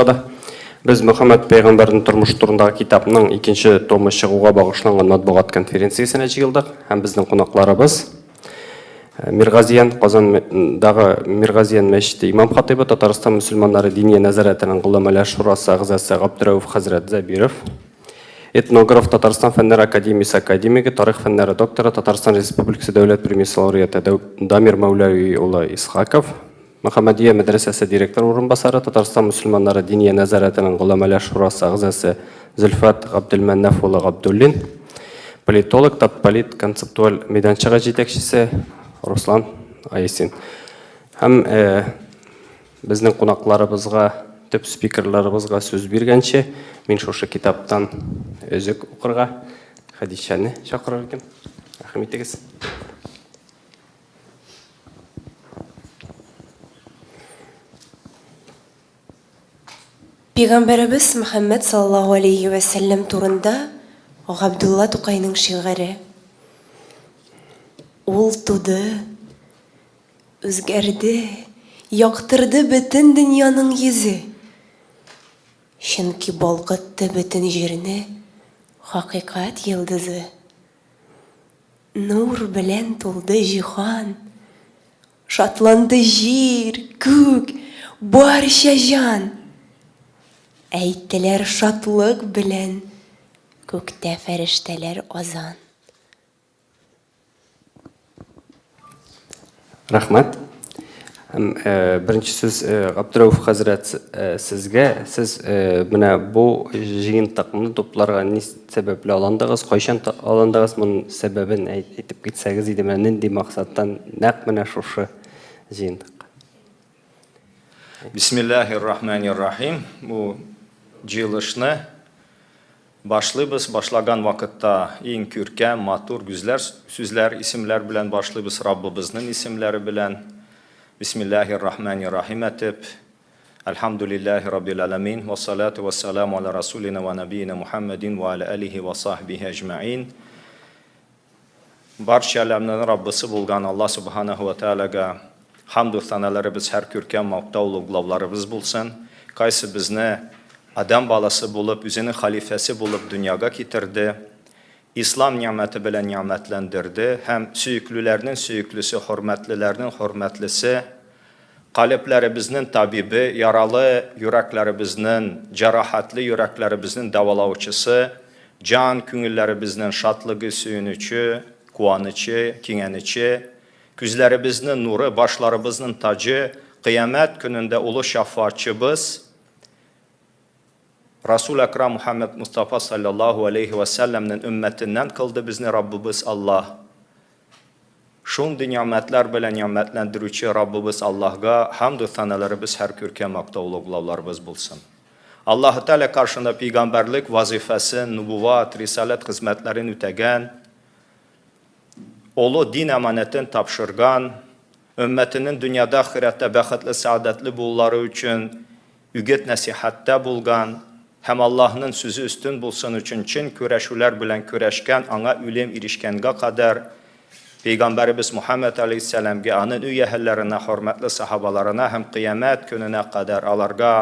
Да. Без Мөхәммәд пәйгамбәрнең тормышы турындагы китапның икенче томы чыгуга багышланган матбугат конференциясенә җыелдык һәм безнең кунакларыбыз э, Миргазиян Казандагы Миргазиян мәчете имам хатыйбы, Татарстан мөселманнары диния нәзарәтенең голәмәләр шурасы әгъзасы Габдрәүф хәзрәт Зәбиров, этнограф, Татарстан фәннәр академиясе академигы, тарих фәннәре докторы, Татарстан Республикасы дәүләт премиясе лауреаты Дамир Мәүләви улы Исхаков, Мөхәммәдия мәдрәсәсе директоры урынбасары, Татарстан мөселманнары Диния нәзарәтенең Голәмәләр шурасы әгъзасы Зөлфәт Габделмәннаф улы Габдуллин, политолог, Татполит концептуаль мәйданчыгы җитәкчесе Руслан Айсин. Һәм э, безнең кунакларыбызга, төп спикерларыбызга сүз биргәнче, мин шушы китаптан өзек укырга Хәдичәне чакырыр идем. Рәхим итегез. Пигамбәребез Мөхәммәд саллаллаһу алейһи вә сәлләм турында Габдулла Тукайның шигаре. Ул туды, үзгәрде, яктырды бөтен дөньяның йөзе. Чөнки балкытты бөтен җирне хакыйкать йолдызы. Нур белән тулды җиһан, Шатланды җир, күк, барча җан. Әйттеләр шатлык белән Күктә фәрештәләр азан. Рәхмәт. Һәм э, беренче сүз э, Габдрәүф хәзрәт э, сезгә. Сез менә бу җыентыкны тупларга ни сәбәпле алындыгыз, кайчан алындыгыз, моның сәбәбен әйтеп китсәгез иде, менә нинди максаттан нәкъ менә шушы җыентык? Бисмиллахир рахманир рахим. Бу җыелышны Башлыйбыз, башлаган вакытта иң күркәм, матур, гүзләр сүзләр, исемләр белән башлыйбыз, Раббыбызның исемләре белән. Бисмиллаһир рахманир рахим әтеп, Әлхәмдүлиллаһи раббил әләмин, вассалату вассаламу аля расулина ва нәбиина Мухаммадин ва аля алихи ва сахбихи әҗмәин. Барча әләмнең Раббысы булган Аллаһ Субханаһу ва Тәгаләгә хәмду сәналәребез һәр күркәм мактау олуглауларыбыз булсын, кайсы безне адәм баласы булып, үзенең халифәсе булып дөньяга китерде, Ислам нигъмәте белән нигъмәтләндерде һәм сөеклеләрнең сөеклесе, хөрмәтлеләрнең хөрмәтлесе, калебләребезнең табибе, яралы йөрәкләребезнең, җәрәхәтле йөрәкләребезнең дәвалаучысы, җан, күңелләребезнең шатлыгы, сөенече, куанычы, киңәнече, күзләребезнең нуры, башларыбызның таҗы, кыямәт көнендә олы шәфаатчыбыз, Расул Әкрам Мухәммәд Мостафа салләллаһу алейһи вә сәлләмнең өммәтеннән кылды безне Раббыбыз Аллаһ. Шундый нигъмәтләр белән нигъмәтләндерүче Раббыбыз Аллаһга хәмду сәналарыбыз һәр күркәм мактау олуглауларыбыз булсын. Аллаһы Тәгалә каршында пәйгамбәрлек вазыйфасын, нубуват, рисаләт хезмәтләрен үтәгән, олы дин әманәтен тапшырган, өммәтенең дөньяда, ахирәттә бәхетле, сәгадәтле булулары өчен үгет-нәсыйхәттә булган һәм Аллаһның сүзе өстен булсын өчен чын көрәшүләр белән көрәшкән, аңа үлем ирешкәнгә кадәр Пәйгамбәребез Мухәммәд алейһиссәламгә, аның өй әһелләренә, хөрмәтле сахабаларына һәм кыямәт көненә кадәр аларга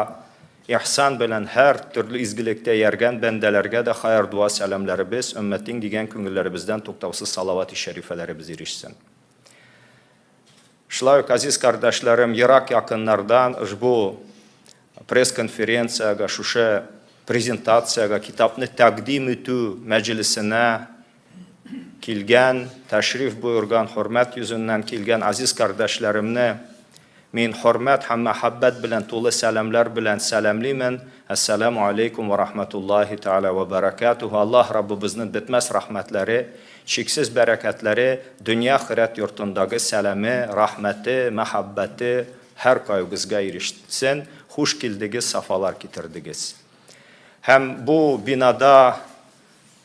ихсан белән һәр төрле изгелектә ияргән бәндәләргә дә хәер-дога сәламләребез, өммәтең дигән күңелләребездән туктаусыз салават-и шәрифәләребез ирешсен. Шулай ук, азиз кардәшләрем, ерак-якыннардан ошбу пресс-конференциягә, шушы презентациягә, китапны тәкъдим итү мәҗлесенә килгән, тәшриф боерган, хөрмәт йөзеннән килгән азиз кардәшләремне мин хөрмәт һәм мәхәббәт белән тулы сәламләр белән сәламлимен. Әссәламү алейкум ва рахматуллаһи тәгалә ва бәрәкәтүһү. Аллаһ Раббыбызның бетмәс рәхмәтләре, чиксез бәрәкәтләре, дөнья-ахирәт йортындагы сәламе, рәхмәте, мәхәббәте һәркайгызга ирешсен. Хуш килдегез, сафалар китердегез. Һәм бу бинада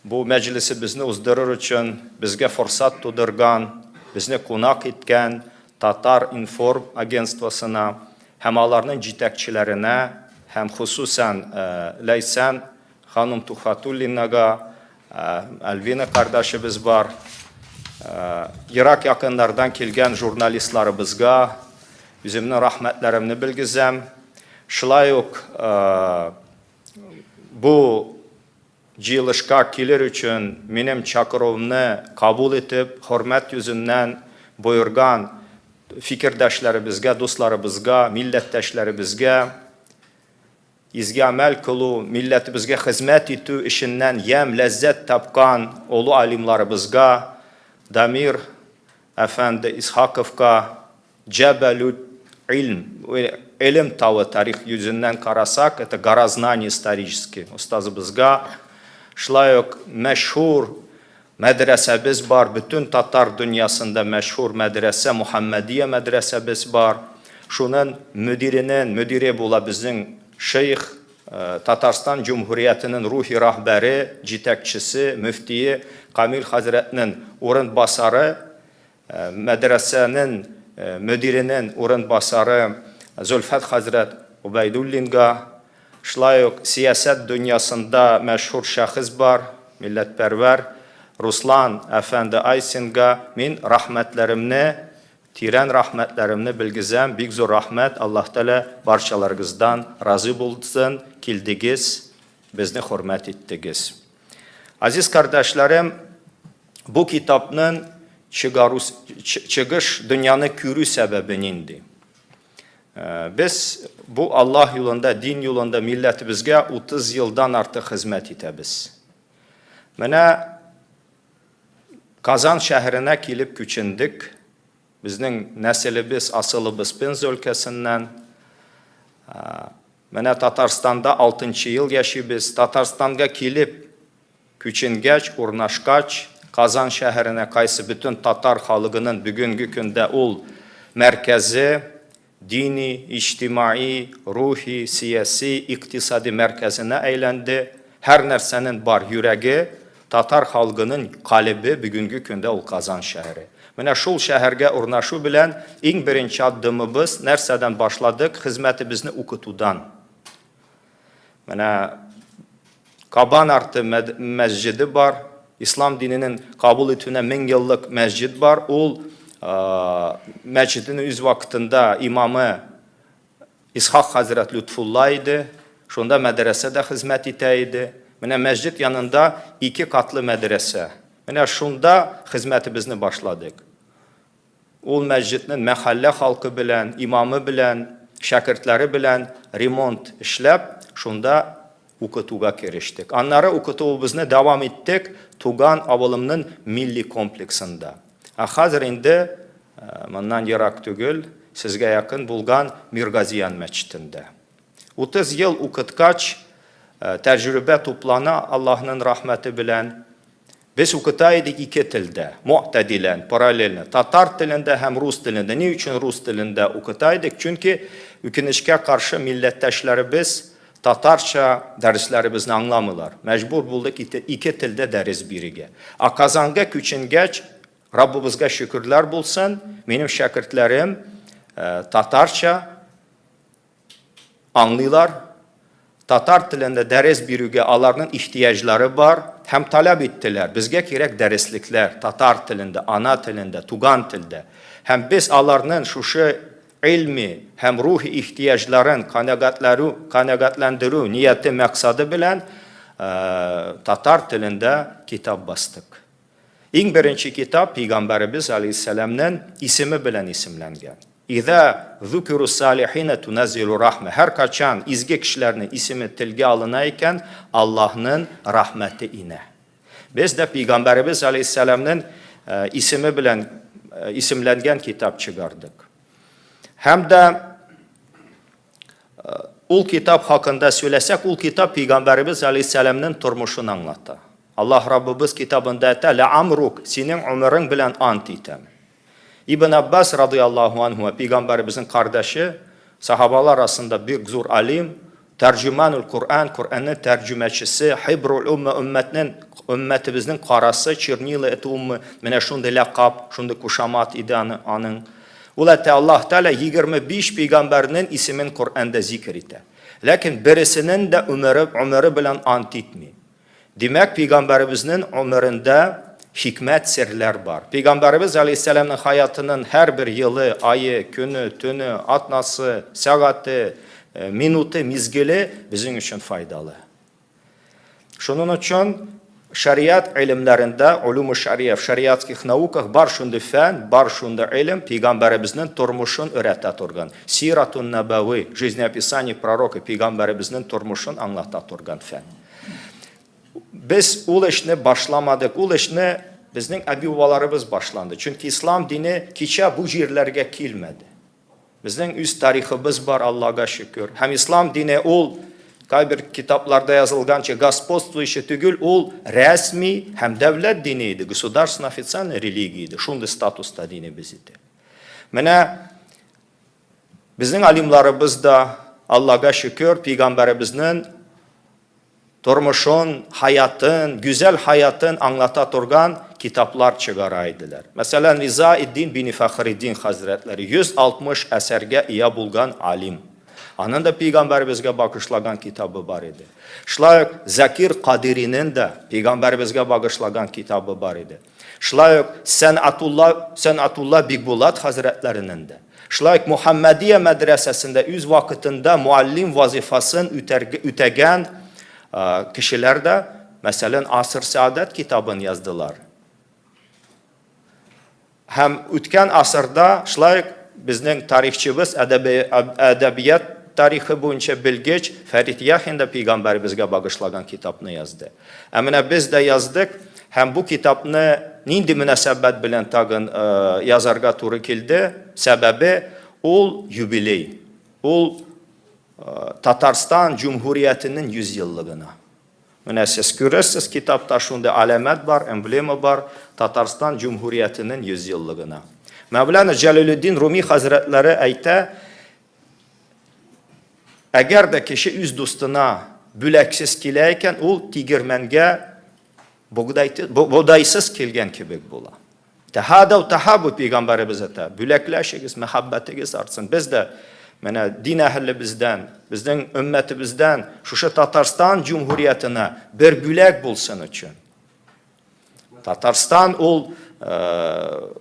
бу мәҗлесебезне уздырыр өчен безгә форсат тудырган, безне кунак иткән Татар-информ агентствосына һәм аларның җитәкчеләренә һәм хосусан Ләйсән ханым Тухфатуллинага, Альбина кардәшебез бар, ерак якыннардан килгән журналистларыбызга үземнең рәхмәтләремне белгезәм. Шулай ук бу җыелышка килер өчен минем чакыруымны кабул итеп, хөрмәт йөзеннән боерган фикердәшләребезгә, дусларыбызга, милләттәшләребезгә, изге гамәл кылу, милләтебезгә хезмәт итү эшеннән ямь, ләззәт тапкан олы алимларыбызга, Дамир әфәнде Исхаковка, Җәбәлү илм, Элем тавы тарих йөзеннән карасак, это гора знаний исторический, остазыбызга, шулай ук мәшһүр мәдрәсәбез бар, бөтен татар дөньясында мәшһүр мәдрәсә, Мөхәммәдия мәдрәсәбез бар. Шунын мөдиренен, мөдире була безнең шейх, Татарстан Җөмһүриятенең рухи раһбәре, җитәкчесе, мөфтие Камил хәзрәтнең урынбасары, Мәдрәсәнең мөдиренең урынбасары Зөлфәт хәзрәт Гобәйдуллинга, шулай ук сәясәт дөньясында мәшһүр шәхес бар, милләтпәрвәр Руслан әфәнде Айсинга мин рәхмәтләремне, тирән рәхмәтләремне белгезәм. Бик зур рәхмәт, Аллаһ Тәгалә барчаларыгыздан разый булсын, килдегез, безне хөрмәт иттегез. Азиз кардәшләрем, бу китапның чыгару, чыгыш дөньяны күрү сәбәбе нинди? Э, без бу Аллаһ юлында, дин юлында милләтебезгә 30 елдан артык хезмәт итәбез. Менә Казан шәһәренә килеп күчендек. Безнең нәселебез, асылыбыз Пенза өлкәсеннән. Э, менә Татарстанда 6 ел яшибез. Татарстанга килеп Күченгәч, урнашкач, Казан шәһәренә кайсы бөтен татар халыгының бүгенге көндә ул мәркәзе, дини, иҗтимаи, рухи, сияси, икътисади мәркәзенә әйләнде, һәр нәрсәнең бар йөрәге, татар халыгының калебе бүгенге көндә ул Казан шәһәре. Менә шул шәһәргә урнашу белән иң беренче адымыбыз нәрсәдән башладык? Хезмәтебезне укытудан. Менә Кабан арты мәсҗиде бар. Ислам диненең кабул итүенә 1000 еллык мәсҗид бар. Ул мәчетнең үз вакытында имамы Исхак хәзрәт Лютфулла иде. Шунда мәдрәсә дә хезмәт итә иде. Менә мәсҗид янында ике катлы мәдрәсә. Менә шунда хезмәтебезне башладык. Ул мәсҗидне мәхәллә халкы белән, имамы белән, шәкертләре белән ремонт эшләп, шунда укытуга керештек. Аннары укытуыбызны дәвам иттек туган авылымның милли комплексында. Ә хәзер инде моннан ерак түгел, сезгә якын булган Миргазиян мәчетендә. 30 ел укыткач, тәҗрибә туплана Аллаһның рәхмәте белән. Без укыта идек ике телдә, муътәдилән, параллельно, татар телендә һәм рус телендә. Ни өчен рус телендә укыта идек? Чөнки, үкенечкә каршы, милләттәшләребез татарча дәресләребезне аңламыйлар. Мәҗбүр булдык ике телдә дәрес бирергә. Ә Казанга күченгәч, Раббыбызга шөкерләр булсын, минем шәкертләрем татарча Аңлыйлар, татар телендә дәрес бирүгә аларның ихтыяҗлары бар һәм таләп иттеләр, безгә кирәк дәреслекләр татар телендә, ана телендә, туган телдә. Һәм без аларның шушы гыйльми һәм рухи ихтыяҗларын канәгатьләрү, канәгатьләндерү нияте, максаты белән татар телендә китап бастык. Иң беренче китап Пәйгамбәребез алейһиссәламнең исеме белән исемләнгән. Иза зукиру салихина туназзилу рахма. Һәркайчан изге кешеләрнең исеме телгә алына икән, Аллаһның рәхмәте инә. Без дә Пәйгамбәребез алейһиссәламнең исеме белән исемләнгән китап чыгардык. Һәм дә ул китап хакында сөйләсәк, ул китап Пәйгамбәребез алейһиссәламнең тормышын аңлата. Аллаһ Раббыбыз китабында әйтә, Лә амрук, синең гомерең белән ант итәм. Ибн Аббас радыяллаһу анһума, пәйгамбәребезнең кардәше, сахабалар арасында бик зур алим, тәрҗеманул Коръән, Коръәннең тәрҗемәчесе, хибрул умма, өммәтнең, өммәтебезнең карасы, чернила этой уммы, менә шундый ләкаб, шундый кушамат иде аны, аның. Ул әйтә, Аллаһ Тәгалә 25 пәйгамбәрнең исемен Коръәндә зикер итә. Ләкин бересенең дә өмере, гомере белән ант итми. Димәк, пәйгамбәребезнең гомерендә хикмәт, серләр бар. Пәйгамбәребез алейһиссәламның хаятының һәрбер елы, ае, көне, төне, атнасы, сәгате, минуты, мизгеле безнең өчен файдалы. Шуның өчен шариат гыйлемнәрендә, улюмы шария, в шариатских науках бар шундый фән, бар шундый гыйлем, пәйгамбәребезнең тормышын өйрәтә торган. Сиратун нәбәви, жизнеописание пророка, пәйгамбәребезнең тормышын аңлата торган фән. Без ул эшне башламадык, ул эшне безнең әби-бабаларыбыз башланды. Чөнки ислам дине кичә бу җирләргә килмәде. Безнең үз тарихыбыз бар, Аллага шөкер. Һәм ислам дине ул кайбер китапларда язылганча господствующий түгел, ул рәсми һәм дәүләт дине иде, государственная официальная религия иде. Шундый статуста динебез иде. Менә безнең алимларыбыз да, Аллага шөкер, пәйгамбәребезнең тормышын, хаятын, гүзәл хаятын аңлата торган китаплар чыгара иделәр. Мәсәлән, Ризаэддин бин Фәхретдин хәзрәтләре 160 әсәргә ия булган алим. Аның да пәйгамбәребезгә багышлаган китабы бар иде. Шулай ук Закир Кадиринең дә пәйгамбәребезгә багышлаган китабы бар иде. Шулай ук Сәнатулла, Сәнатулла Бикбулат хәзрәтләренең дә. Шулай ук Мөхәммәдия мәдрәсәсендә үз вакытында муаллим вазифасын үтәгән кешеләр дә, мәсәлән, Аср Сәадәт китабын яздылар. Һәм үткән асырда шулай ук безнең тарихчыбыз, әдәбият тарихы буенча белгеч Фәрит Яхин да пәйгамбәребезгә багышлаган китапны язды. Ә менә без дә яздык, һәм бу китапны нинди мөнәсәбәт белән тагын язарга туры килде? Сәбәбе ул юбилей. Ул Татарстан Җөмһүриятенең 100 еллыгына. Менә сез күрерсез, китапта шундый аләмәт бар, эмблема бар, Татарстан Җөмһүриятенең 100 еллыгына. Мәүлана Җәләлетдин Руми хәзрәтләре әйтә, Әгәр дә кеше үз дустына бүләксез килә икән, ул тигермәнгә бодайсыз килгән кебек була. Тәһадау тәһабу пәйгамбәребез әйтә, бүләкләшегез, мәхәббәтегез артсын. Без дә менә дин әһелебездән, безнең өммәтебездән шушы Татарстан җумһуриятенә бер бүләк булсын өчен. Татарстан ул э,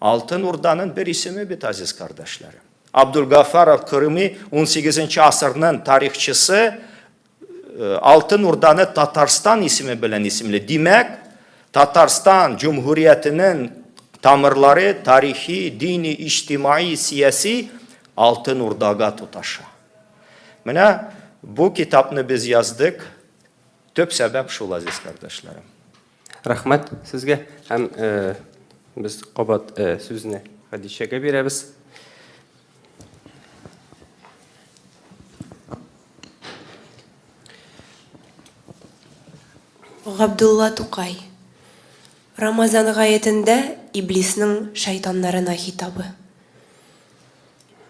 Алтын Урданың бер исеме бит, азиз кардәшләрем. Абдулгафар Кырыми 18 асырның тарихчысы э, Алтын Урданы Татарстан исеме белән исемле. Димәк, Татарстан җумһуриятенең тамырлары тарихи, дини, иҗтимаи, сияси Алтын Урдага тоташа. Менә бу китапны без яздык. Төп сәбәп шул, азиз кардәшләрем. Рәхмәт сезгә һәм без кабат сүзне Хәдичәгә бирәбез. Габдулла Тукай. Рамазан гаетендә иблисның шайтаннарына хитабы.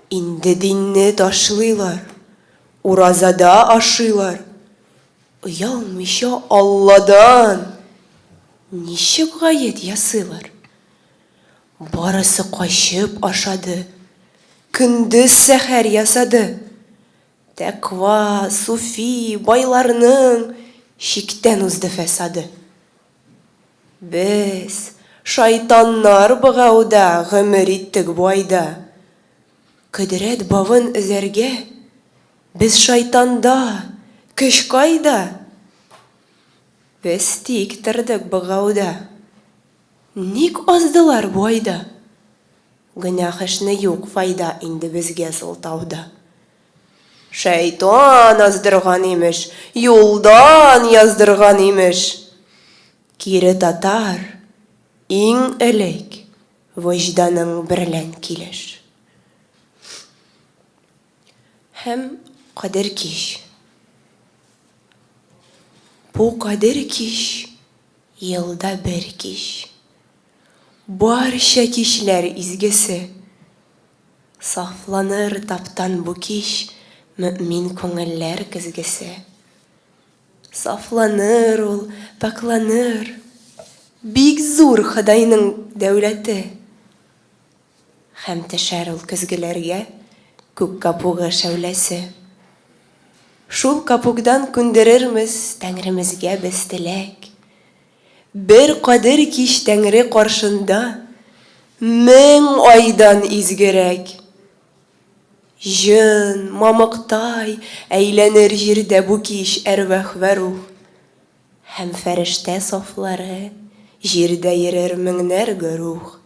Инде динне ташлыйлар, уразада ашыйлар, Оялмыйча Алладан ничек гает ясыйлар? Барысы качып ашады, көндез сәхәр ясады. Тәкъва, суфи, байларның чиктән узды фәсады. Без, шайтаннар богауда гомер иттек бу айда. Кодрәт бавын өзәргә Без шайтанда, көч кайда? Без тик тордык богауда. Ник аздылар бу айда? Гөнаһ эшне юк файда инде безгә сылтауда. Шайтан аздырган имеш, юлдан яздырган имеш. Кире татар, иң элек вөҗданың берлән килеш. Һәм Кадер кич. Бу Кадер кич, елда бер кич. Барча кичләр изгесе. Сафланыр таптан бу кич мөэмин күңелләр көзгесе. Сафланыр ул, пакьланыр. Бик зур Ходайның дәүләте. Һәм төшәр ул көзгеләргә күк капугы шәүләсе. Шул капугдан күндерермез Тәңремезгә без теләк. Бер кадер кич Тәңре каршында 1000 айдан изгерәк. Җен, мамыктай, әйләнер җирдә бу кич әрвах вә рух. Һәм фәрештә сафлары җирдә йөрер меңнәр гөрух.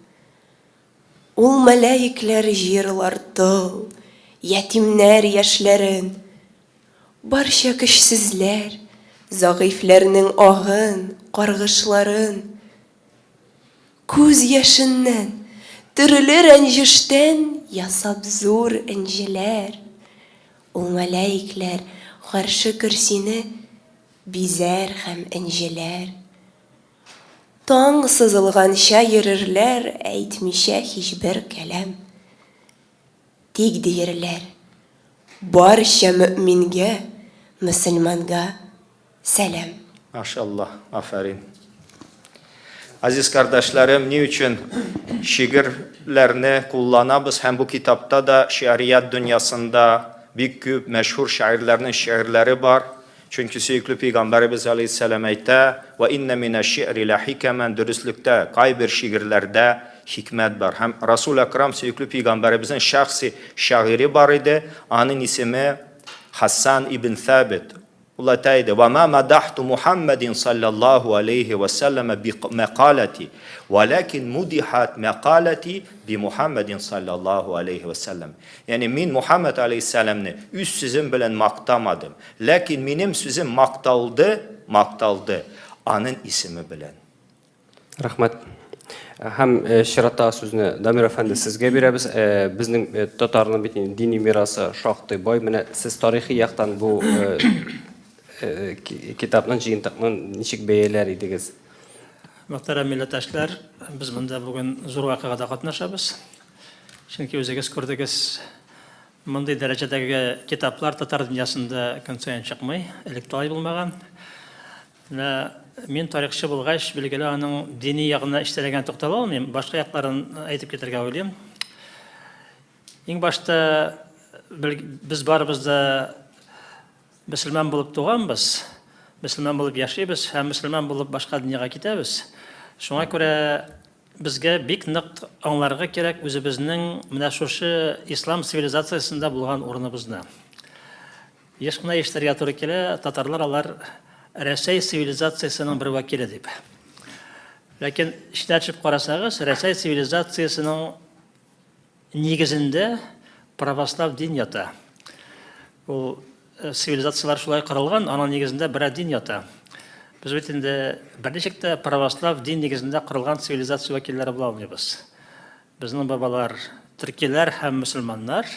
Ул мәлаикләр җыерлар тол, ятимнәр яшьләрен, Барча көчсезләр, зәгыйфьләрнең агын, каргышларын. Күз яшеннән, төрле рәнҗештән ясап зур энҗеләр. Ул мәлаикләр гарше көрсине бизәр һәм энҗеләр. Таң сызылганча йөрерләр әйтмичә һичбер кәлам. Тик диерләр, Барча мөэмингә, мөселманга сәлам. Машаллаһ, афәрин. Азиз кардәшләрем, ни өчен шигырьләрне кулланабыз һәм бу китапта да шигърият дөньясында бик күп мәшһүр шагыйрьләрнең шигырьләре бар. Чөнки сөекле пәйгамбәребез алейһиссәлам әйтә, Вә иннә минәш-ши'ри ләхикәмән, дөреслектә, кайбер шигырьләрдә хикмәт бар. Һәм Расул Әкрам сөекле пәйгамбәребезнең шәхси шагыйре бар иде, аның исеме Хассан ибн Сабит. Ул әйтә иде, Вә ма мадахту Мухаммадин саллаллаһу алейһи вә сәлләмә би мәкаләти, вәләкин мудихат мәкаләти би Мухаммадин саллаллаһу алейһи вә сәлләм. Ягъни мин Мухаммад алейһиссәламне үз сүзем белән мактамадым, ләкин минем сүзем макталды, макталды аның исеме белән. Рәхмәт. Һәм э, чираттагы сүзне Дамир әфәнде сезгә бирәбез. Э, безнең э, татарның бит инде дини мирасы шактый бай. Менә сез тарихи яктан бу китапның, җыентыкны ничек бәяләр идегез? Мөхтәрәм милләттәшләр, без монда бүген зур вакыйгада катнашабыз. Чөнки үзегез күрдегез, мондый дәрәҗәдәге китаплар татар дөньясында көн саен чыкмый, элек тә алай булмаган. Менә мин тарихчы булгач, билгеле, аның дини ягына эчтәлеген туктала алмыйм, башка якларын әйтеп китәргә уйлыйм. Иң башта без барыбыз да мөселман булып туганбыз, мөселман булып яшибез һәм мөселман булып башка дөньяга китәбез. Шуңа күрә Безгә бик нык аңларга кирәк үзебезнең менә шушы ислам цивилизациясендә булган урыныбызны. Еш кына ишетергә туры килә, татарлар алар Рәсәй цивилизациясенең бер вәкиле дип. Ләкин эченә төшеп карасагыз, Рәсәй цивилизациясенең Нигезендә православ дин ята. Ул э, цивилизацияләр шулай корылган, аның нигезендә берәр дин ята. Без бит инде берничек тә православ дин нигезендә корылган цивилизация вәкилләре була алмыйбыз. Безнең бабалар төркиләр һәм мөселманнар.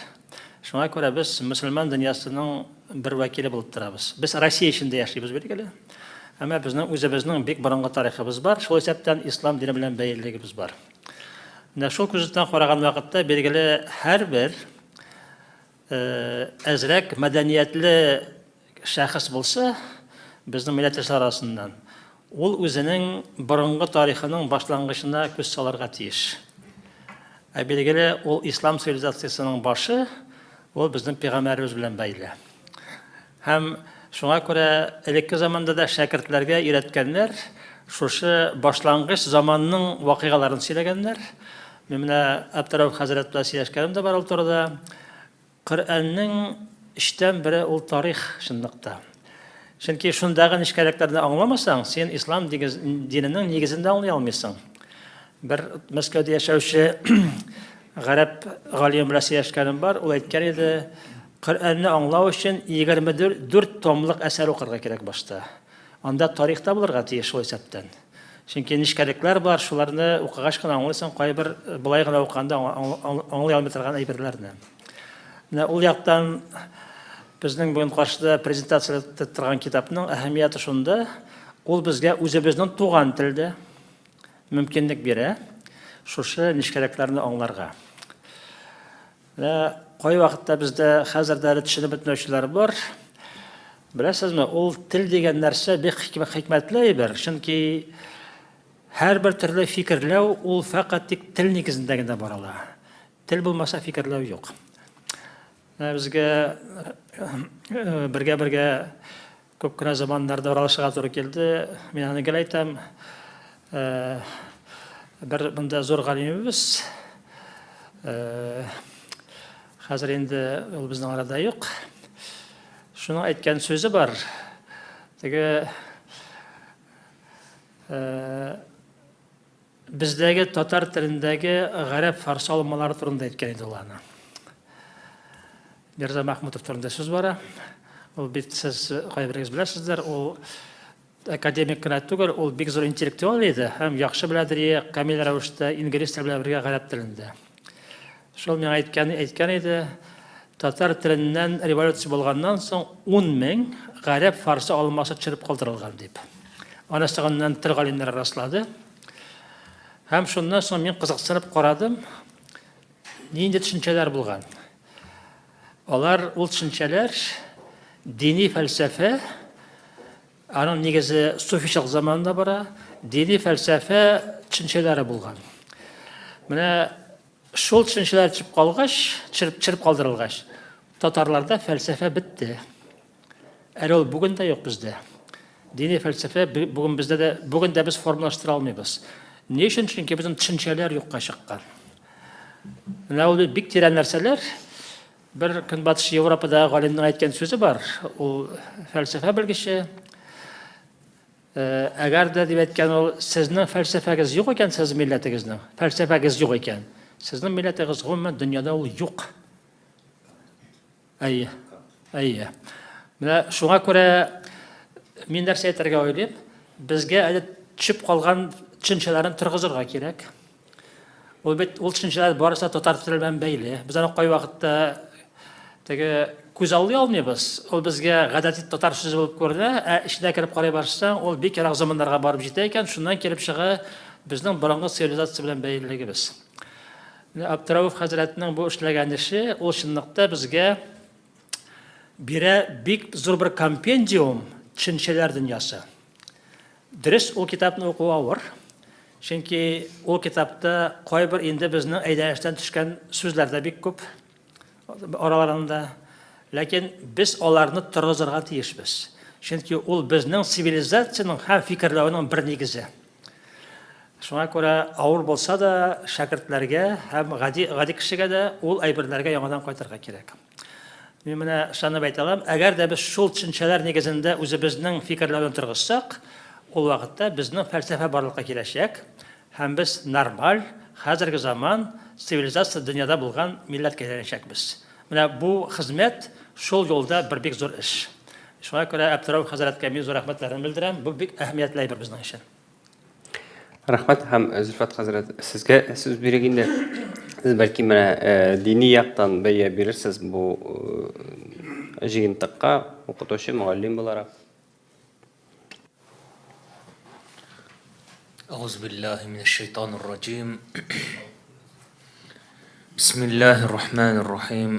Шуңа күрә без мөселман дөньясының бер вәкиле булып торабыз. Без Россия эчендә яшибез, билгеле. Әмма безнең үзебезнең бик борынгы тарихыбыз бар, шул исәптән ислам дине белән бәйлелегебез бар. Менә шул күзлектән караган вакытта, билгеле, һәрбер әзрәк мәдәниятле шәхес булса, безнең милләттәшләр арасыннан, ул үзенең борынгы тарихының башлангычына күз салырга тиеш. Ә билгеле, ул ислам цивилизациясенең башы, ул безнең пәйгамбәребез белән бәйле. Һәм шуңа күрә элекке заманда да шәкертләргә өйрәткәннәр, шушы башлангыч заманның вакыйгаларын сөйләгәннәр. Мин менә Әбтерәүф хәзрәт белән сөйләшкәнем дә бар ул турыда. Коръәннең өчтән бере ул тарих чынлыкта. Чөнки шундагы нечкәлекләрне аңламасаң, син ислам диненең нигезен дә аңлый алмыйсың. Бер Мәскәүдә яшәүче гарәп галиме белән сөйләшкәнем бар, ул әйткән иде, Коръәнне аңлау өчен 24 томлык әсәр укырга кирәк башта. Анда тарих та булырга тиеш шул исәптән. Чөнки нечкәлекләр бар, шуларны укыгач кына аңлыйсың, кайбер болай гына укыганда аңлый алмый торган әйберләрне. Менә ул яктан безнең бүген каршыда презентация торган китапның әһәмияте шунда, ул безгә үзебезнең туган телдә мөмкинлек бирә шушы нечкәлекләрне аңларга. Менә кайвакытта бездә хәзер дә әле төшенеп бетмәүчеләр бар. Беләсезме, ул тел дигән нәрсә бик хикмәтле әйбер, чөнки һәрбер төрле фикерләү ул фәкать тик тел нигезендә генә бара ала. Тел булмаса фикерләү юк. Менә безгә э, бергә-бергә Күп кенә заманнарда аралашырга туры килде. Мин аны гел әйтәм. Э, бер монда зур галимебез э, Хәзер инде ул безнең арада юк. Шуның әйткән сүзе бар. Теге э, бездәге татар телендәге гарәп фарсы алынмалары турында әйткән иде ул аны. Мирза Махмутов турында сүз бара. Ул бит сез кайберегез беләсездер, ул академик кенә түгел, ул бик зур интеллектуал иде һәм яхшы беләдер ие камил рәвештә инглиз теле белән бергә гарәп телен дә. Шул миңа әйткән, әйткән иде, татар теленнән революция булганнан соң 10 мең гарәп фарсы алмасы төшереп калдырылган дип. Аны соңыннан тел галимнәре раслады. Һәм шуннан соң мин кызыксынып карадым, нинди төшенчәләр булган. Алар, ул төшенчәләр дини фәлсәфә, аның нигезе суфичылык заманында бара, дини фәлсәфә төшенчәләре булган. Менә шул төшенчәләр төшеп калгач, төшереп, төшереп калдырылгач, татарларда фәлсәфә бетте. Әле ул бүген дә юк бездә. Дини фәлсәфә бүген бездә дә, бүген дә без формалаштыра алмыйбыз. Ни өчен? Чөнки безнең төшенчәләр юкка чыккан. Менә ул бик тирән нәрсәләр. Бер Көнбатыш Европада галимнең әйткән сүзе бар. Ул фәлсәфә белгече. Э, әгәр дә дип әйткән ул, сезнең фәлсәфәгез юк икән, сез милләтегезнең фәлсәфәгез юк икән, сезнең милләтегез гомумән дөньяда ул юк. Әйе. Әйе. Менә шуңа күрә мин нәрсә әйтергә уйлыйм? Безгә әле төшеп калган төшенчәләрне торгызырга кирәк. Ул бит ул төшенчәләр барысы да татар теле белән бәйле. Без аны кайвакытта теге күз аллый алмыйбыз. Ул безгә гадәти татар сүзе булып күренә, ә эченә кереп карый башласаң, ул бик ерак заманнарга барып җитә икән. Шуннан килеп чыга безнең борынгы цивилизация белән бәйлелегебез. Менә Абдрауф хәзрәтнең бу эшләгән эше, ул чынлыкта безгә бирә бик зур бер компендиум төшенчәләр дөньясы. Дөрес, ул китапны уку авыр. Чөнки ул китапта кайбер инде безнең әйләнештән төшкән сүзләр дә бик күп араларында. Ләкин без аларны торгызырга тиешбез. Чөнки ул безнең цивилизациянең һәм фикерләүнең бер нигезе. Шуңа күрә авыр булса да шәкертләргә һәм гади гади кешегә дә ул әйберләргә яңадан кайтырга кирәк. Мин менә ышанып әйтә алам, әгәр дә без шул төшенчәләр нигезендә үзебезнең фикерләүне торгызсак, ул вакытта безнең фәлсәфә барлыкка киләчәк һәм без нормаль, хәзерге заман цивилизация дөньяда булган милләткә әйләнәчәкбез. Менә бу хезмәт шул юлда бер бик зур эш. Шуңа күрә Әбтерәүф хәзрәткә мин зур рәхмәтләремне белдерәм. Бу бик әһәмиятле әйбер безнең өчен. Рәхмәт һәм э, Зөлфәт хәзрәт, сезгә сүз бирик инде. Сез бәлки менә э, дини яктан бәя бирерсез бу э, җыентыкка, укытучы, мөгаллим буларак. أعوذ بالله من الشيطان الرجيم بسم الله الرحمن الرحيم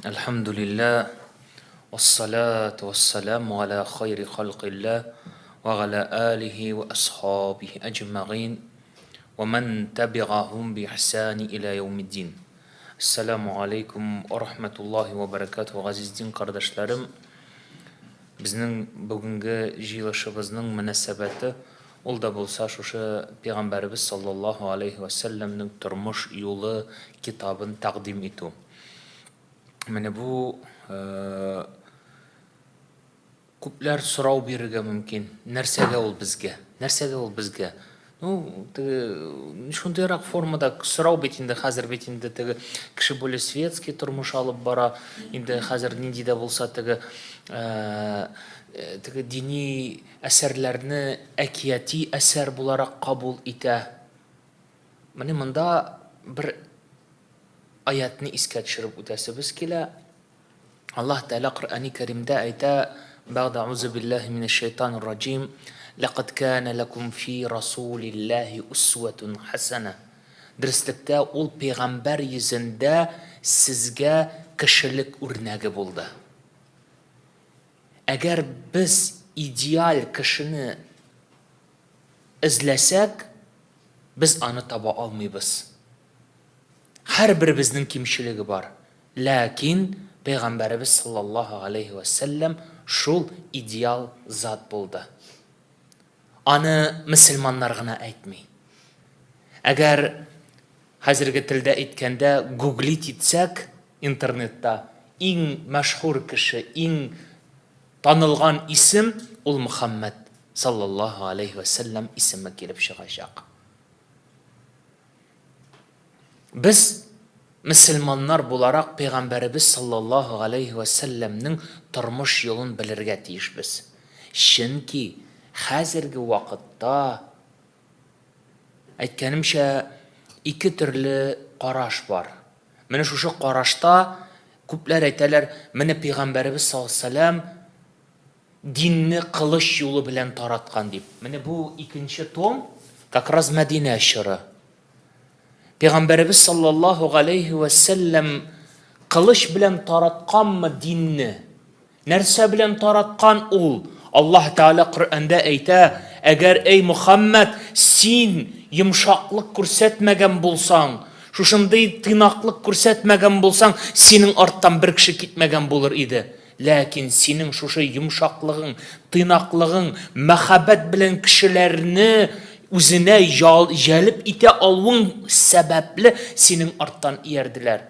الحمد لله والصلاة والسلام على خير خلق الله وعلى آله وأصحابه أجمعين ومن تبعهم بإحسان إلى يوم الدين السلام عليكم ورحمة الله وبركاته Газиз дин кардәшләрем Безнең бүгенге җыелышыбызның мөнәсәбәте, ул да булса шушы Пәйгамбәребез саллаллаһу алейһи вә сәлләмнең тормыш юлы китабын тәкъдим итү. Менә бу күпләр сорау бирергә мөмкин, нәрсәгә ул безгә? Нәрсәгә ул безгә? Ну, теге шундыйрак формада сорау бит инде хәзер бит инде теге кеше более светский тормыш алып бара. Инде хәзер нинди дә булса теге э, теге дини әсәрләрне әкияти әсәр буларак кабул итә. Менә монда бер аятны искә төшереп үтәсебез килә. Аллаһ Тәгалә Коръәни Кәримдә әйтә, Бәгъдә аузу биллаһи минәш шайтанир раҗим, Ләкад кана ләкум фи расулиллаһи усватун хәсәнә. Дөреслектә, ул пәйгамбәр йөзендә сезгә кешелек үрнәге булды. Әгәр без идеаль кешене эзләсәк, без аны таба алмыйбыз. Һәрберебезнең кимчелеге бар. Ләкин Пәйгамбәребез саллаллаһу галәйһи вә сәлләм шул идеал зат булды. Аны мөселманнар гына әйтми. Әгәр хәзерге телдә әйткәндә гуглить итсәк, интернетта иң мәшһүр кеше, иң танылган исем ул Мөхәммәд саллаллаһу алейһи вә сәлләм исеме килеп чыгачак. Без мөселманнар буларак пәйгамбәребез саллаллаһу галәйһи вә сәлләмнең тормыш юлын белергә тиешбез. Чөнки хәзерге вакытта, әйткәнемчә, ике төрле караш бар. Менә шушы карашта күпләр әйтәләр, менә пәйгамбәребез саллаллаһу галәйһи вә сәлләм динне кылыч юлы белән тараткан дип. Менә бу икенче том как раз Мәдинә чоры. Пәйгамбәребез саллаллаһу галәйһи вә сәлләм кылыч белән таратканмы динне? Нәрсә белән тараткан ул? Аллаһ Тәгалә Коръәндә әйтә, әгәр эй Мөхәммәд, син йомшаклык күрсәтмәгән булсаң, шушындый тыйнаклык күрсәтмәгән булсаң, синең арттан бер кеше китмәгән булыр иде. Ләкин синең шушы йомшаклыгың, тыйнаклыгың, мәхәббәт белән кешеләрне үзенә җәлеп итә алуың сәбәпле синең арттан иярделәр.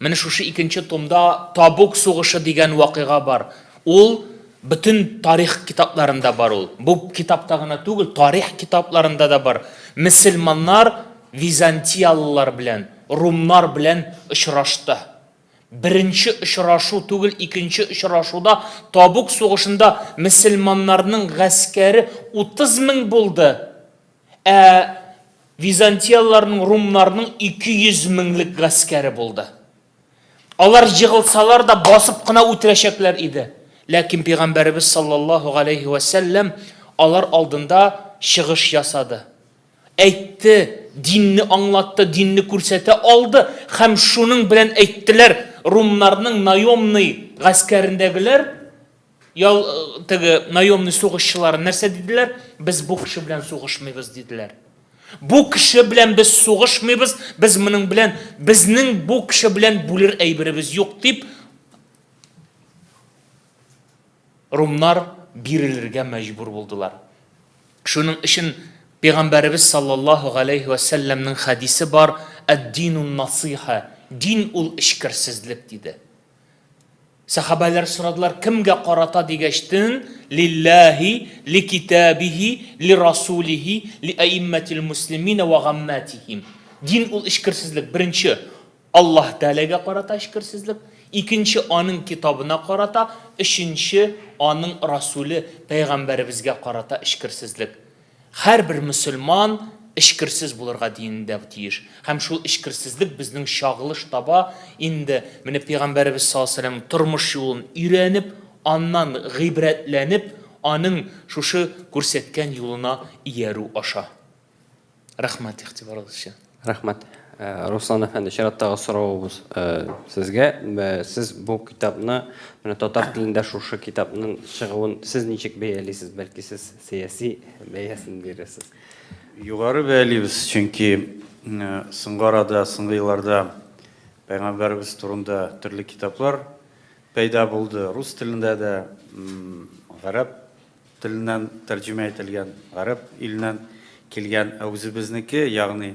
Менә шушы икенче томда Табук сугышы дигән вакыйга бар. Ул бөтен тарих китапларында бар ул. Бу китапта гына түгел, тарих китапларында да бар. Мөселманнар византиялылар белән, румнар белән очрашты. Беренче очрашу түгел, икенче очрашуда Табук сугышында мөселманнарның гаскәре 30 мең булды, ә византияләрнең, румнарның 200 меңлек гаскәре булды. Алар егылсалар да басып кына үтерәчәкләр иде. Ләкин пәйгамбәребез саллаллаһу галәйһи вә сәлләм алар алдында чыгыш ясады. Әйтте, динне аңлатты, динне күрсәтә алды һәм шуның белән әйттеләр, румнарның наемный гаскәрендәгеләр, ял, э, теге наемный сугышчылары нәрсә диделәр? Без бу кеше белән сугышмыйбыз диделәр. Бу кеше белән без сугышмыйбыз, без моның белән безнең бу кеше белән бүлер әйберебез юк дип Румнар бирелергә мәҗбүр булдылар. Шуның өчен Пәйгамбәребез саллаллаһу галәйһи вә сәлләмнең хәдисе бар, Әд-динун насыйха, дин ул эчкерсезлек, диде. Сәхабәләр сорадылар, кемгә карата дигәчтен, лиллаһи, ли китабихи, ли расулихи, ли аимматил муслимина ва гамматихим. Дин ул эчкерсезлек. Беренче, Аллаһ Тәгаләгә карата эчкерсезлек, икенче, аның китабына карата, өченче, аның Расүле, пәйгамбәребезгә карата эчкерсезлек. Һәрбер мөселман эчкерсез булырга динендә тиеш. Һәм шул эчкерсезлек безнең чагылыш таба инде менә пәйгамбәребез саллаллаһу алейһи ва сәлләмнең тормыш юлын өйрәнеп, аннан гыйбрәтләнеп, аның шушы күрсәткән юлына иярү аша. Рәхмәт игътибарыгыз өчен. Рәхмәт. Э, Руслан әфәнде, чираттагы соравыбыз э, сезгә. Э, сез бу китапны, менә татар телендә шушы китапның чыгуын сез ничек бәялисез? Бәлки сез сәяси бәясен бирерсез? Югары бәялибез, чөнки соңгы арада, соңгы елларда пәйгамбәребез турында төрле китаплар пәйда булды. Рус телендә дә, гарәп теленнән тәрҗемә ителгән, гарәп иленнән килгән, ә үзебезнеке, ягъни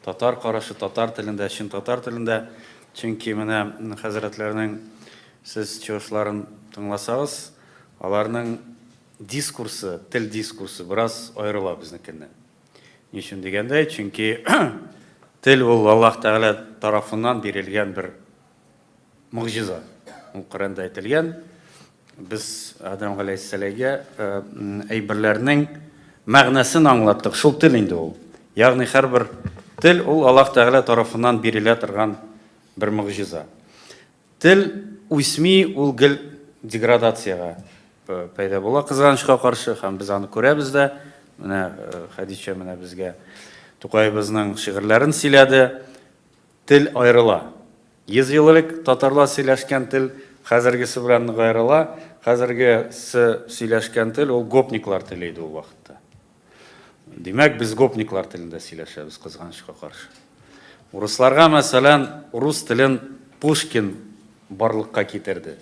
татар карашы татар телендә, чын татар телендә. Чөнки менә хәзрәтләрнең сез чыгышларын тыңласагыз, аларның дискурсы, тел дискурсы бераз аерыла безнекеннән. Ни өчен дигәндәй, чөнки тел ул Аллаһ Тәгалә тарафыннан бирелгән бер Могҗиза. Ул Коръәндә әйтелгән. Без Адәм галәйһиссәләйгә әйберләрнең мәгънәсен аңлаттык. Шул тел инде ул. Ягъни һәрбер тел ул Аллаһ Тәгалә тарафыннан бирелә торган бер могҗиза. Тел үсми, ул гел деградациягә пәйда була, кызганычка каршы, һәм без аны күрәбез дә. Менә Хәдичә менә безгә Тукаебызның шигырьләрен сөйләде. Тел аерыла. 100 ел элек татарлар сөйләшкән тел хәзергесе белән нык аерыла. Хәзергесе сөйләшкән тел ул гопниклар теле иде ул вакытта. Димәк, без гопниклар телендә сөйләшәбез, кызганычка каршы. Урысларга, мәсәлән, рус телен Пушкин барлыкка китерде.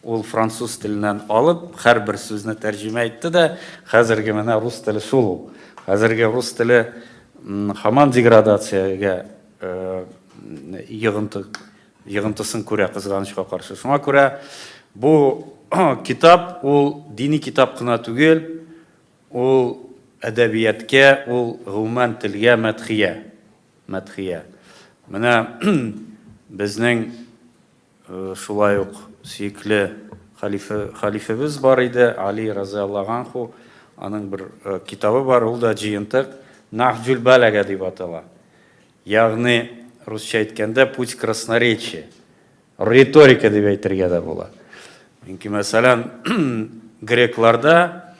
Ул француз теленнән алып, һәрбер сүзне тәрҗемә итте дә, хәзерге менә рус теле шул ул. Хәзерге рус теле һаман деградациягә йогынты йогынтысын күрә, кызганычка каршы. Шуңа күрә бу китап ул дини китап кына түгел, ул әдәбияткә, ул гомумән телгә мәдхия. Мәдхия. Менә безнең шулай ук сөекле хәлифе, хәлифебез бар иде, Али разыяллаһу анху, аның бер китабы бар, ул да җыентык, Нахҗул Балага дип атала. Ягъни, русча әйткәндә, путь красноречия. Риторика дип әйтергә дә була. Чөнки, мәсәлән, грекларда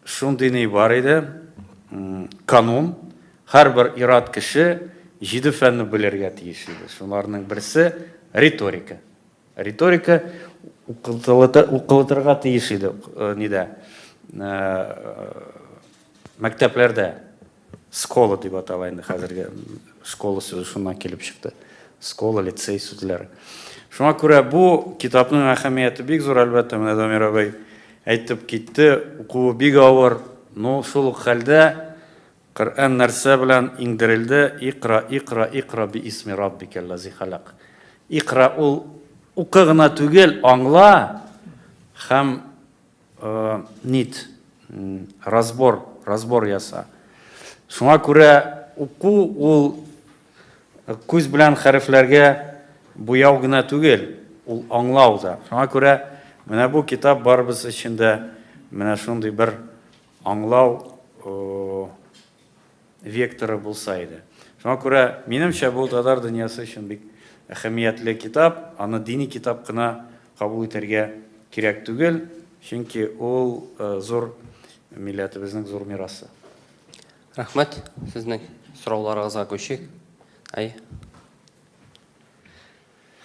шундый ни бар иде, канун, һәрбер ир-ат кеше җиде фәнне белергә тиеш иде. Шуларның берсе риторика. Риторика укытылырга тиеш иде нидә, мәктәпләрдә. Скола дип атала инде хәзерге школа сүзе шуннан килеп чыкты. Скола, лицей сүзләре. Шуңа күрә бу китапның әһәмияте бик зур, әлбәттә, менә Дамир абый әйтеп китте, укуы бик авыр, но шул ук хәлдә Коръән нәрсә белән иңдерелде? Икра, икра, икра би исми раббикәлләзи халак. Икра ул укы гына түгел, аңла һәм нит, разбор, разбор яса. Шуңа күрә уку ул күз белән хәрефләргә буяу гына түгел, ул аңлау да. Шуңа күрә менә бу китап барыбыз өчен дә менә шундый бер аңлау векторы булса иде. Шуңа күрә, минемчә, бу татар дөньясы өчен бик әһәмиятле китап. Аны дини китап кына кабул итәргә кирәк түгел, чөнки ул зур милләтебезнең зур мирасы. Рәхмәт. Сезнең сорауларыгызга күчик. Әй.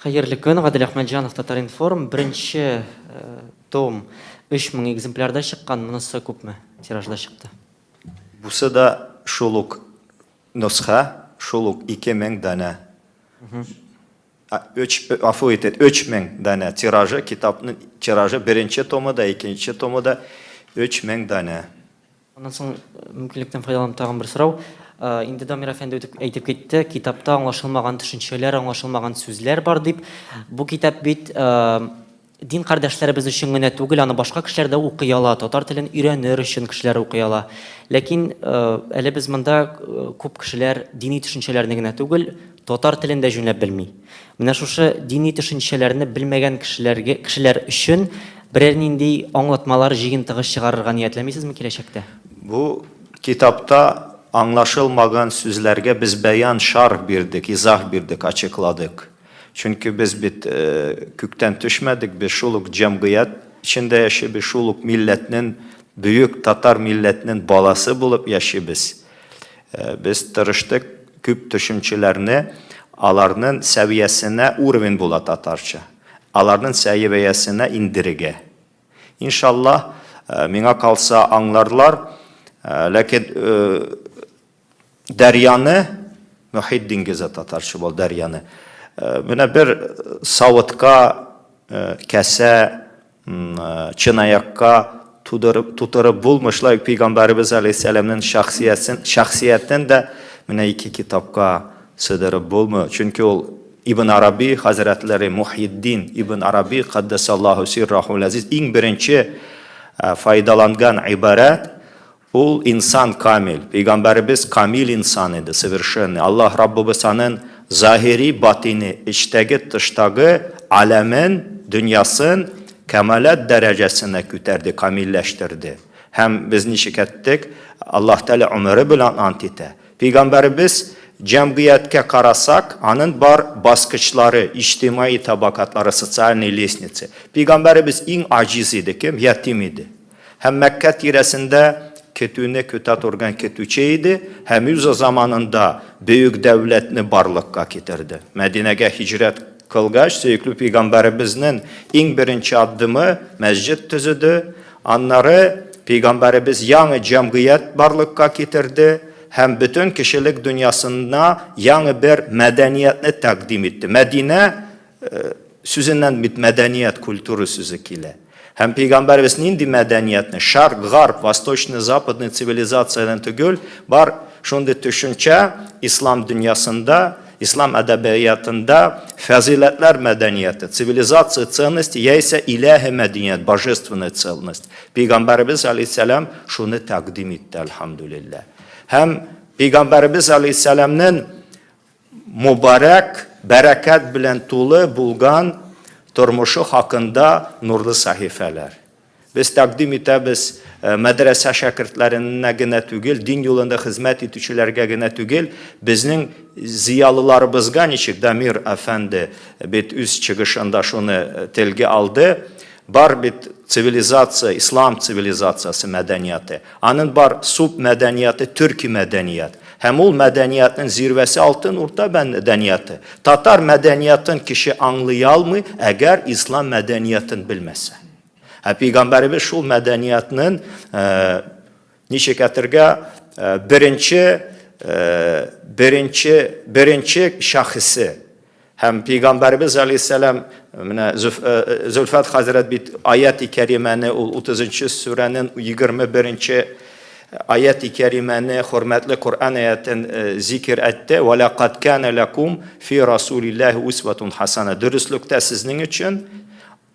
Хәерле көн, Гадел Әхмәтҗанов, Татар-информ. Беренче том 3000 экземплярда чыккан, монысы күпме тиражда чыкты? Бусы да шул ук нөсхә, шул ук 2000 данә. Өч, гафу итет, 3000 данә тиражы, китапның тиражы беренче томы да, икенче томы да 3000 данә. Аннан соң мөмкинлектән файдаланып тагын бер сорау. Инде Дамир әфәнде үтеп әйтеп китте, китапта аңлашылмаган төшенчәләр, аңлашылмаган сүзләр бар дип. Бу китап бит Дин кардәшләребез өчен генә түгел, аны башка кешеләр дә укый ала, татар телен өйрәнер өчен кешеләр укый ала. Ләкин әле без монда күп кешеләр дини төшенчәләрне генә түгел, татар телен дә җүнләп белми. Менә шушы дини төшенчәләрне белмәгән кешеләргә, кешеләр өчен берәр нинди аңлатмалар җыентыгы чыгарырга ниятләмисезме киләчәктә? Бу китапта аңлашылмаган сүзләргә без бәян, шарх бирдек, изах бирдек, ачыкладык. Чөнки без бит күктән төшмәдек, без шул ук җәмгыять эчендә яшибез, шул ук милләтнең, бөек татар милләтенең баласы булып яшибез. Без тырыштык күп төшенчәләрне аларның сәвиясенә, уровень була татарча, аларның сәвиясенә индерергә. Иншаллаһ, миңа калса аңларлар, ләкин Дәрьяны, мөхит диңгезе татарча бул дәрьяны. Менә бер савытка, кәсә, чынаякка тудырып, тутырып булмый. Шулай ук Пәйгамбәребез алейһиссәламнең шәхсиятен, шәхсиятен дә менә ике китапка сыдырып булмый. Чөнки ул Ибн Араби хәзрәтләре Мухйиддин Ибн Араби каддәсаллаһу сиррахул азиз иң беренче файдаланган гыйбарәт Ул инсан камил, пәйгамбәребез камил инсан иде, совершенный. Аллаһ Раббыбыз анын заһири, батини, эчтәге, тыштагы аләмен, дөньясын кәмаләт дәрәҗәсенә күтәрде, камилләштерде. Һәм без ничек әттек, Аллаһ Тәгалә гомере белән ант итә. Пәйгамбәребез җәмгыятькә карасак, анын бар баскычлары, иҗтимаи табакатлары, социальные лестницы. Пәйгамбәребез иң аҗиз иде, кем? Ятим иде. Һәм Мәккә тирәсендә көтүне көтә торган көтүче иде һәм үз заманында бөек дәүләтне барлыкка китерде. Мәдинәгә һиҗрәт кылгач, сөекле пәйгамбәребезнең иң беренче адымы мәсҗид төзеде, аннары пәйгамбәребез яңа җәмгыять барлыкка китерде һәм бөтен кешелек дөньясына яңа бер мәдәниятне тәкъдим итте. Мәдинә Сүзеннән бит мәдәният, культура сүзе килә. Һәм пәйгамбәребез нинди мәдәниятне, шарк, гарб, восточный, западный цивилизациядән түгел, бар Шундый төшенчә ислам дөньясында, ислам әдәбиятында фәзыйләтләр мәдәнияте, цивилизация ценности яисә иләһи мәдәният, божественная ценность. Пәйгамбәребез алейһиссәлам шуны тәкъдим итте, әлхәмдүлилләһ. Һәм пәйгамбәребез алейһиссәламнең мөбарәк, бәрәкәт белән тулы булган тормышы хакында нурлы сәхифәләр. Без тәкъдим итәбез мәдрәсә шәкертләренә генә түгел, дин юлында хезмәт итүчеләргә генә түгел, безнең зыялыларыбызга, ничек Дамир әфәнде бит үз чыгышында шуны телгә алды, бар бит цивилизация, ислам цивилизациясе мәдәнияте. Аның бар субмәдәнияте, төрки мәдәният. Һәм ул мәдәниятнең зирвәсе Алтын Урта мәдәнияте. Татар мәдәниятын кеше аңлый алмый, әгәр ислам мәдәниятын белмәсә. Ә пәйгамбәребез шул мәдәниятнең ничек әйтергә, беренче беренче беренче шәхесе. Һәм пәйгамбәребез алейһиссәлам менә Зөлфәт хәзрәт бит аят-и кәримәне ул 30 сүрәнең 21 аят-и кәримәне хөрмәтле Коръән аятен зикер әйтте. Ва лакад кана лакум фи расулиллаһи усватун хасана. Дөреслектә сезнең өчен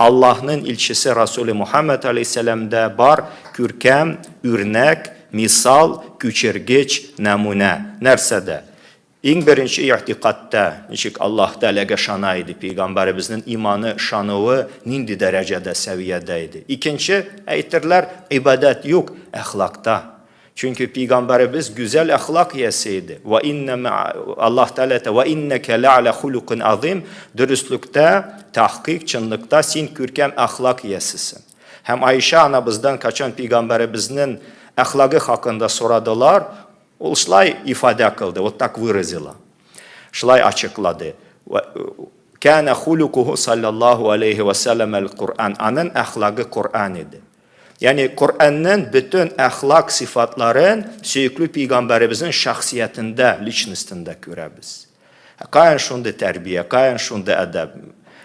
Аллаһның илчесе Расуле Мухәммәд алейһиссәламдә бар күркәм үрнәк, мисал, күчергеч нәмүнә. Нәрсәдә? Иң беренче игътикадта, ничек Аллаһ Тәгаләгә ышана иде, пәйгамбәребезнең иманы, ышануы нинди дәрәҗәдә, сәвиядә иде. Икенче, әйтерләр, гыйбадәт юк, әхлакта. Чөнки пәйгамбәребез гүзәл әхлак иясе иде. Ва инна Аллаһ Тәгалә әйтә, "Ва иннәкә лә'аля хулукин азим", дөреслектә, тәхкыйк, чынлыкта син күркәм әхлак иясесең. Һәм Аиша анабыздан качан пәйгамбәребезнең әхлагы хакында сорадылар, ул шулай ифадә кылды, вот так выразила. Шулай ачыклады. Кәнә хулукуху саллаллаһу алейхи ва саллям әл-Куръан. Аның әхлагы Коръән иде. Ягъни Коръәннең бөтен әхлак сыйфатларын сөекле пәйгамбәребезнең шәхсиятендә, личностендә күрәбез. Каян шундый тәрбия, каян шундый әдәп?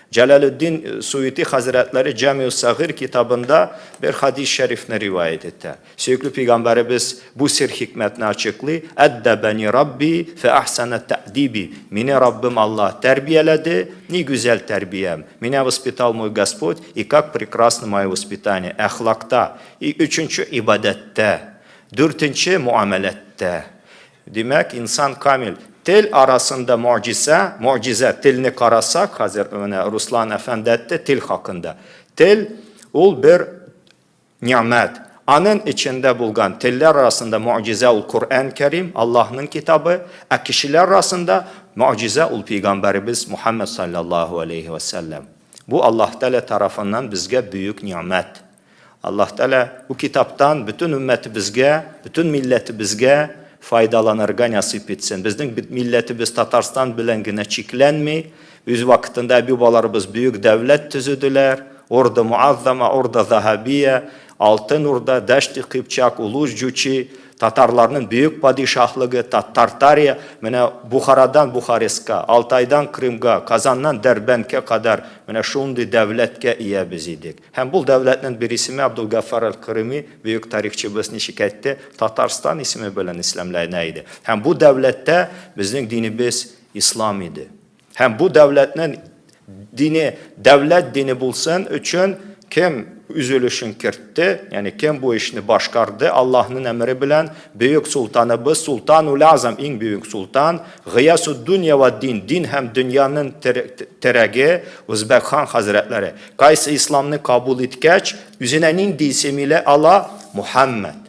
Җәләлетдин Суюти хәзрәтләре Җамиус Сагыйр китабында бер хадис шәрифне риваять итә. Сөекле пәйгамбәребез бу сер хикмәтне ачыклый, Әддәбәни Рабби фә әхсәнә тәдиби. Мине Раббым Аллаһ тәрбияләде, ни гүзәл тәрбиям. Меня воспитал мой Господь, и как прекрасно мое воспитание. Әхлакта. И өченче, ибадәттә. Дүртенче, муамәләттә. Димәк, инсан камил. Тел арасында могҗиза, могҗиза, телне карасак, хәзер менә Руслан әфәнде әйтте тел хакында. Тел ул бер Нигъмәт. Анын эчендә булган телләр арасында могҗиза ул Коръән Кәрим, Аллаһның китабы, ә кешеләр арасында могҗиза ул пәйгамбәребез Мухәммәд салләллаһу алейһи вә сәлләм. Бу Аллаһ Тәгалә тарафыннан безгә бөек нигъмәт. Аллаһ Тәгалә бу китаптан бөтен өммәтебезгә, бөтен милләтебезгә файдаланырга насыйп итсен. Безнең бит милләтебез Татарстан белән генә чикләнми. Үз вакытында әби-бабаларыбыз бөек дәүләт төзеделәр. Орда Муаззама, Орда Заһабия, Алтын Урда, Дәшти Кыпчак, Улус Җучи, татарларның бөек падишаһлыгы, Тартария, менә Бухарадан Бухарестка, Алтайдан Крымга, Казаннан Дәрбәндкә кадәр менә шундый дәүләткә ия без идек. Һәм бу дәүләтнең бер исеме Абдулгаффар әл-Кырыми, бөек тарихчыбыз ничек әйтте, Татарстан исеме белән исламләнә иде. Һәм бу дәүләттә безнең динебез ислам иде. Һәм бу дәүләтнең дине дәүләт дине булсын өчен кем үз өлешен кертте, ягъни кем бу эшне башкарды, Аллаһның әмере белән бөек султаныбыз Султанул Азам, иң бөек султан, Гыясуд дөнья ва дин, дин һәм дөньяның терәге Үзбәк хан хәзрәтләре. Кайсы исламны кабул иткәч, үзенә нинди исем илә ала? Мухәммәд.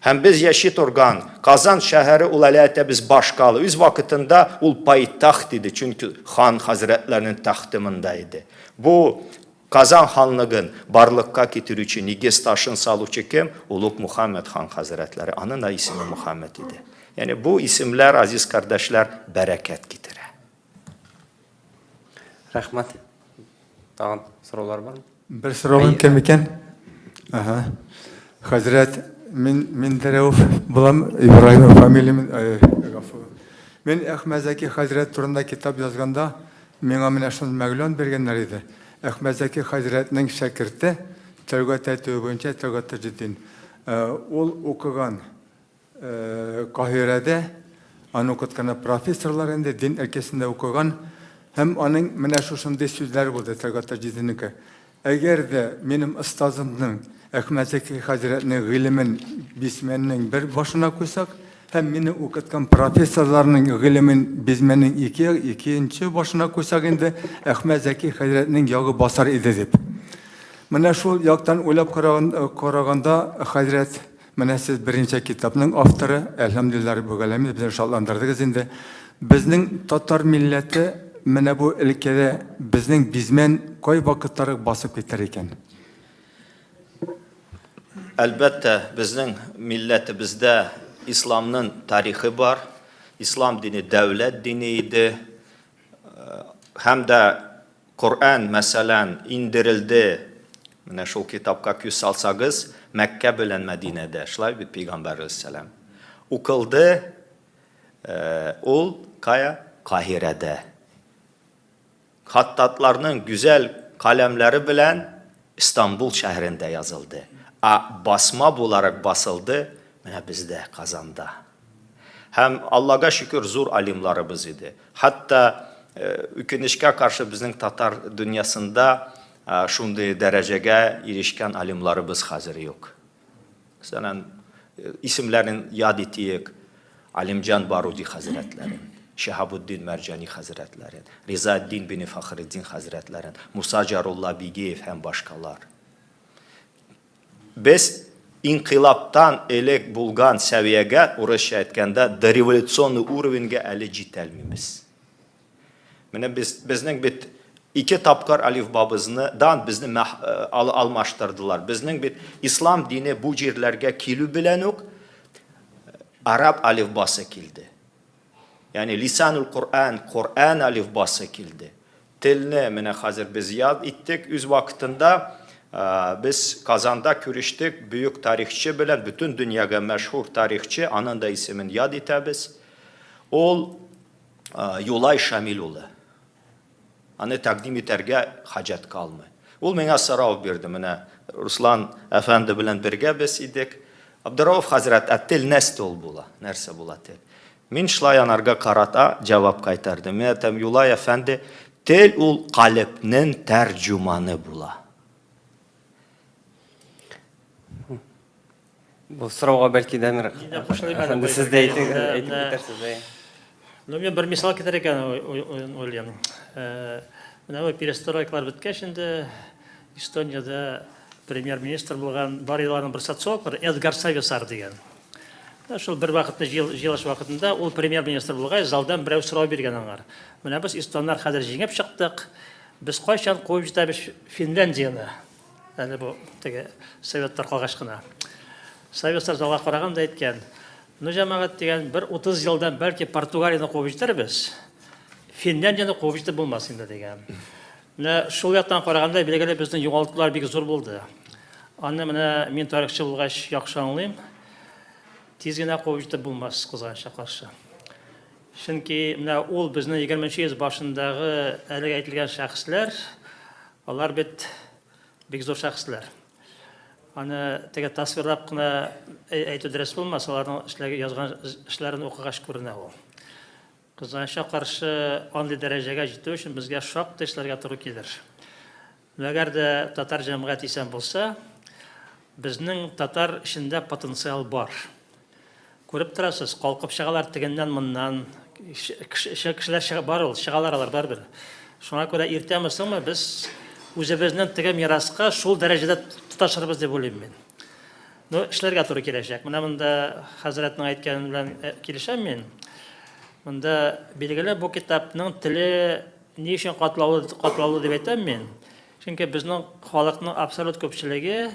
Һәм без яши торган Казан шәһәре ул әле әйтәбез башкала. Үз вакытында ул пайтахт иде, чөнки хан хәзрәтләренең тәхте монда иде. Бу Казан ханлыгын барлыкка китерүче, нигез ташын салучы кем? Улуг Мухаммед хан хәзрәтләре. Аның да исеме Мухаммед иде. Ягъни бу исемләр, азиз кардәшләр, бәрәкәт китерә. Рәхмәт. Тагын сораулар бармы? Бер соравым кем икән? Ага. Хәзрәт, мин мин Дәрәүф булам, Ибраһимов фамилиям, э, гафу. Мин Әхмәзәки хәзрәт турында китап язганда, миңа менә шундый мәгълүмат биргәннәр иде. Әхмәзәки хәзрәтнең шәкерте, Тәүгә тәртибе буенча Тәүгә Таҗетдин. Э, ул укыган. Каһирәдә, аны укытканы профессорлар инде, дин өлкәсендә укыган. Һәм аның менә шушындый сүзләре булды Тәлгать Таҗетдиннеке. Әгәр дә минем остазымның, Әхмәтзәки хәзрәтнең гыйлемен бисмәннең бер башына куйсак, һәм мине укыткан профессорларның гыйлемен бизмәннең ике, икенче башына куйсак инде, Әхмәтзәки хәзрәтнең ягы басар иде дип. Менә шул яктан уйлап караганда, хәзрәт, Менә сез берничә китапның авторы, әлхәмдүлилләһ раббил галәмин, безне шатландырдыгыз инде. Безнең татар милләте менә бу өлкәдә безнең бизмән кай вакытлары басып китәр икән? Әлбәттә, безнең милләтебездә исламның тарихы бар. Ислам дине дәүләт дине иде. Һәм дә Коръән, мәсәлән, иңдерелде, менә шул китапка күз салсагыз, Мәккә белән Мәдинәдә, шулай бит, пәйгамбәр галәйһиссәлам. Укылды ул кая? Каһирәдә. Хаттатларның гүзәл каләмләре белән Истанбул шәһәрендә язылды. Ә басма буларак басылды менә бездә, Казанда. Һәм Аллага шөкер, зур алимларыбыз иде. Хәтта үкенечкә каршы безнең татар дөньясында шундый дәрәҗәгә ирешкән алимларыбыз хәзер юк. Мәсәлән, исемләрен яд итик, Алимҗан Баруди хәзрәтләрен, Шиһабуддин Мәрҗани хәзрәтләрен, Ризаэддин бине Фәхретдин хәзрәтләрен, Муса Җарулла Бигеев һәм башкалар. Без инкыйлабтан элек булган сәвиягә, урысча әйткәндә, дореволюционный уровеньгә әле җитәлмибез. Менә без, безнең бит ике тапкыр алифбабызны дан безне мәх, ал, алмаштырдылар. Безнең бит ислам дине бу җирләргә килү белән үк араб алифбасы килде. Ягъни лисанул Коръән, Коръән алифбасы килде. Телне менә хәзер без яд иттек. Үз вакытында без Казанда күрештек бөек тарихчы белән, бөтен дөньяга мәшһүр тарихчы, аның да исемен яд итәбез. Ул Юлай Шамил улы. Аны тәкъдим итәргә хаҗәт калмый. Ул миңа сорау бирде, менә Руслан әфәнде белән бергә без идек. Абдурауф хәзрәт, ә тел нәрсә ул була? Нәрсә була тел? Мин шулай анарга карата җавап кайтардым. Мин әйтәм, Юлай әфәнде, тел ул калебнең тәрҗеманы була. Бу сорауга бәлки Дамир әфәнде сез дә әйтеп үтәрсез. Ну, мин бер мисал китерергә уйлыйм. Менә бу перестройкалар беткәч инде Эстониядә премьер-министр булган бар елларның бер социолог бар, Эдгар Сависар дигән. Шул бер вакытны җыелыш вакытында ул премьер-министр булгач, залдан берәү сорау биргән аңар. Менә без эстоннар хәзер җиңеп чыктык. Без кайчан куып җитәбез Финляндияне? Әле бу теге советлар калгач кына. Советлар залга караган да әйткән, ну, җәмәгать дигән, бер 30 елдан бәлки Португалияне куып җитәрбез, Финляндияне куып җитеп булмас инде дигән. Менә шул яктан караганда, билгеле, безнең югалтулар бик зур булды. Аны менә мин тарихчы булгач яхшы аңлыйм. Тиз генә куып җитеп булмас, кызганычка каршы. Чөнки менә ул безнең 20 йөз башындагы әлеге әйтелгән шәхесләр, Алар бит бик зур шәхесләр. Аны теге тасвирлап кына әйтү дөрес булмас, аларның эшләге язган эшләрен укыгач күренә ул. Кызганычка каршы, андый дәрәҗәгә җитү өчен безгә шактый эшләргә туры килер. Әгәр дә татар җәмгыяте исән булса, безнең татар эчендә потенциал бар. Күреп торасыз, калкып чыгалар тегеннән-моннан. Кешеләр чыга, бар ул, чыгалар алар барыбер. Шуңа күрә иртәме соңмы без үзебезнең теге мираска шул дәрәҗәдә тоташырбыз дип уйлыйм мин. Ну, эшләргә туры киләчәк. Менә монда хәзрәтнең әйткәне белән э, килешәм мин. Монда билгеле бу китапның теле ни өчен катлаулы, катлаулы дип әйтәм мин. Чөнки безнең халыкның абсолют күпчелеге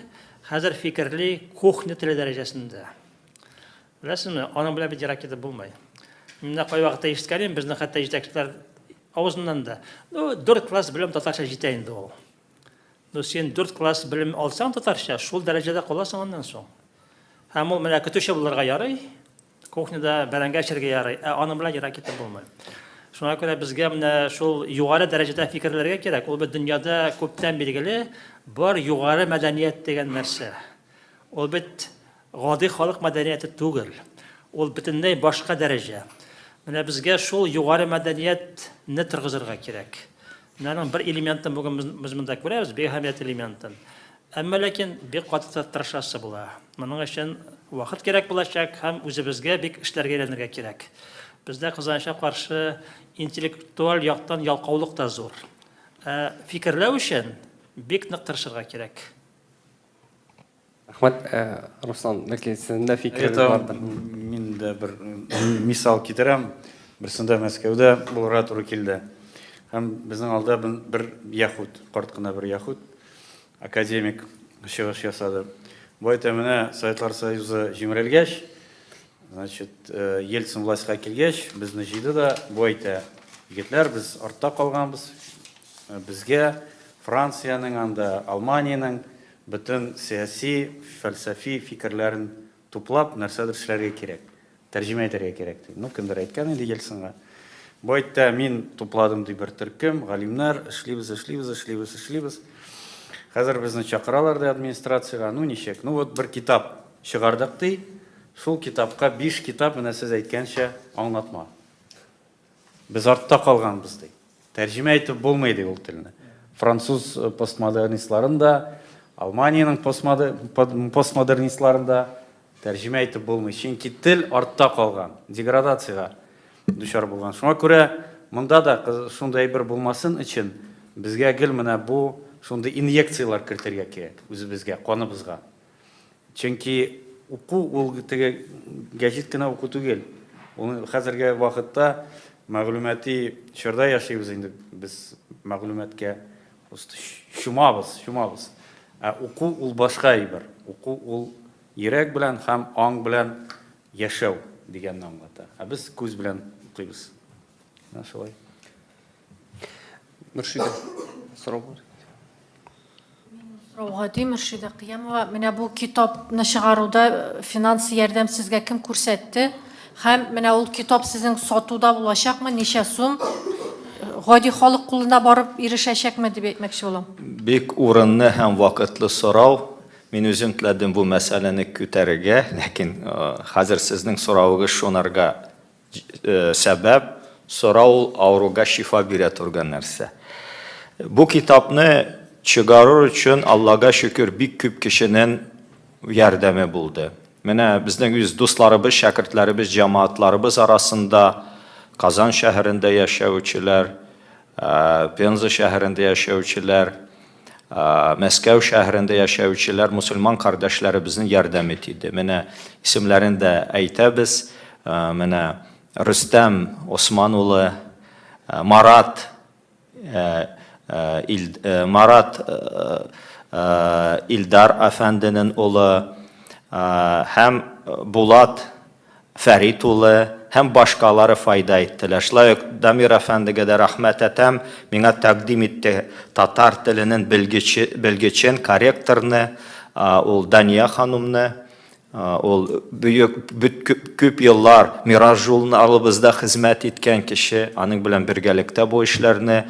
хәзер фикерли кухня теле дәрәҗәсендә. Беләсезме, аның белән бит ерак китеп булмый. Менә кайвакытта ишеткәнем, безнең хәтта җитәкчеләр авызыннан да. Ну, дүрт класс белем татарча җитә инде ул. Ну, син дүрт класс белем алсаң татарча, шул дәрәҗәдә каласың аннан соң. Һәм ул менә көтүче булырга ярый, кухняда бәрәңге әчергә ярый, ә аның белән ерак китеп булмый. Шуңа күрә безгә менә шул югары дәрәҗәдә фикерләргә кирәк. Ул бит дөньяда күптән билгеле бар югары мәдәният дигән нәрсә. Ул бит гади халык мәдәнияте түгел. Ул бөтенләй башка дәрәҗә. Менә безгә шул югары мәдәниятне торгызырга кирәк. Менә аның бер элементын бүген без монда күрәбез, бик әһәмиятле элементын. Әмма ләкин бик каты тырышасы була. Моның өчен вакыт кирәк булачак һәм үзебезгә бик эшләргә өйрәнергә кирәк. Бездә, кызганычка каршы, интеллектуаль яктан ялкаулык та зур. Ә фикерләү өчен бик нык тырышырга кирәк. Рәхмәт, Руслан, бәлки сезнең дә фикерегез бардыр. Мин дә бер мисал китерәм. Берсендә Мәскәүдә булырга туры килде. Һәм безнең алда бер яһүд, карт кына бер яһүд, академик чыгыш ясады. Бу әйтә, менә Советлар Союзы җимерелгәч, значит, Ельцин властька килгәч, безне җыйды да, бу әйтә, егетләр, без артта калганбыз, безгә Франциянең анда, Алманиянең бөтен сәяси, фәлсәфи фикерләрен туплап, нәрсәдер эшләргә кирәк. Тәрҗемә итәргә кирәк, ди. Ну, кемдер әйткән инде Ельцинга. Бу әйтте, мин тупладым, ди, бер төркем, галимнәр, эшлибез, эшлибез, эшлибез, эшлибез. Хәзер безне чакыралар, ди, администрациягә. Ну, ничек? Ну, вот бер китап чыгардык, ди. Шул китапка биш китап, менә сез әйткәнчә, аңлатма. Без артта калганбыз, ди. Тәрҗемә итеп булмый, ди ул телне. Француз э, постмодернистларын да, Алманиянең постмодернистларын да тәрҗемә итеп булмый. Чөнки тел артта калган, деградациягә дучар булган. Шуңа күрә монда да шундый әйбер булмасын өчен безгә гел менә бу шундый инъекцияләр кертергә кирәк үзебезгә, каныбызга. Чөнки уку ул теге гәҗит кенә уку түгел. Ул хәзерге вакытта мәгълүмати чорда яшибез инде без мәгълүматка просто чумабыз, чумабыз. Ә уку ул башка әйбер. Уку ул йөрәк белән һәм аң белән яшәү дигәнне аңлата. Ә без күз белән укыйбыз. Менә шулай. Мөршидә, сорау бар. Сорау гади, Мөршидә Кыямова. Менә бу китапны чыгаруда э, финанс ярдәм сезгә кем күрсәтте? Һәм менә ул китап сезнең сатуда булачакмы? Ничә сум? Э, гади халык кулына барып ирешәчәкме дип әйтмәкче булам. Бик урынлы һәм вакытлы сорау. Мин үзем теләдем бу мәсьәләне күтәрергә, ләкин э, хәзер сезнең соравыгыз шунарга Сәбәп, сорау ул авыруга шифа бирә торган нәрсә. Бу китапны чыгарыр өчен, Аллага шөкер, бик күп кешенең ярдәме булды. Менә безнең үз дусларыбыз, шәкертләребез, җәмәгатьләребез арасында Казан шәһәрендә яшәүчеләр, Пенза шәһәрендә яшәүчеләр, Мәскәү шәһәрендә яшәүчеләр мусульман кардәшләребезнең ярдәме тиде. Менә исемнәрен дә әйтәбез. Менә Рөстәм Осман улы, Марат Марат Илдар әфәнденең улы һәм Булат Фәрит улы һәм башкалары файда иттеләр. Шулай ук Дамир әфәндегә дә рәхмәт әтәм, миңа тәкъдим итте татар теленең белгече, белгечен, корректорны, ул Дания ханумны. Ул бөек, бөт күп, күп еллар Мирас журналыбызда хезмәт иткән кеше, аның белән бергәлектә бу эшләрне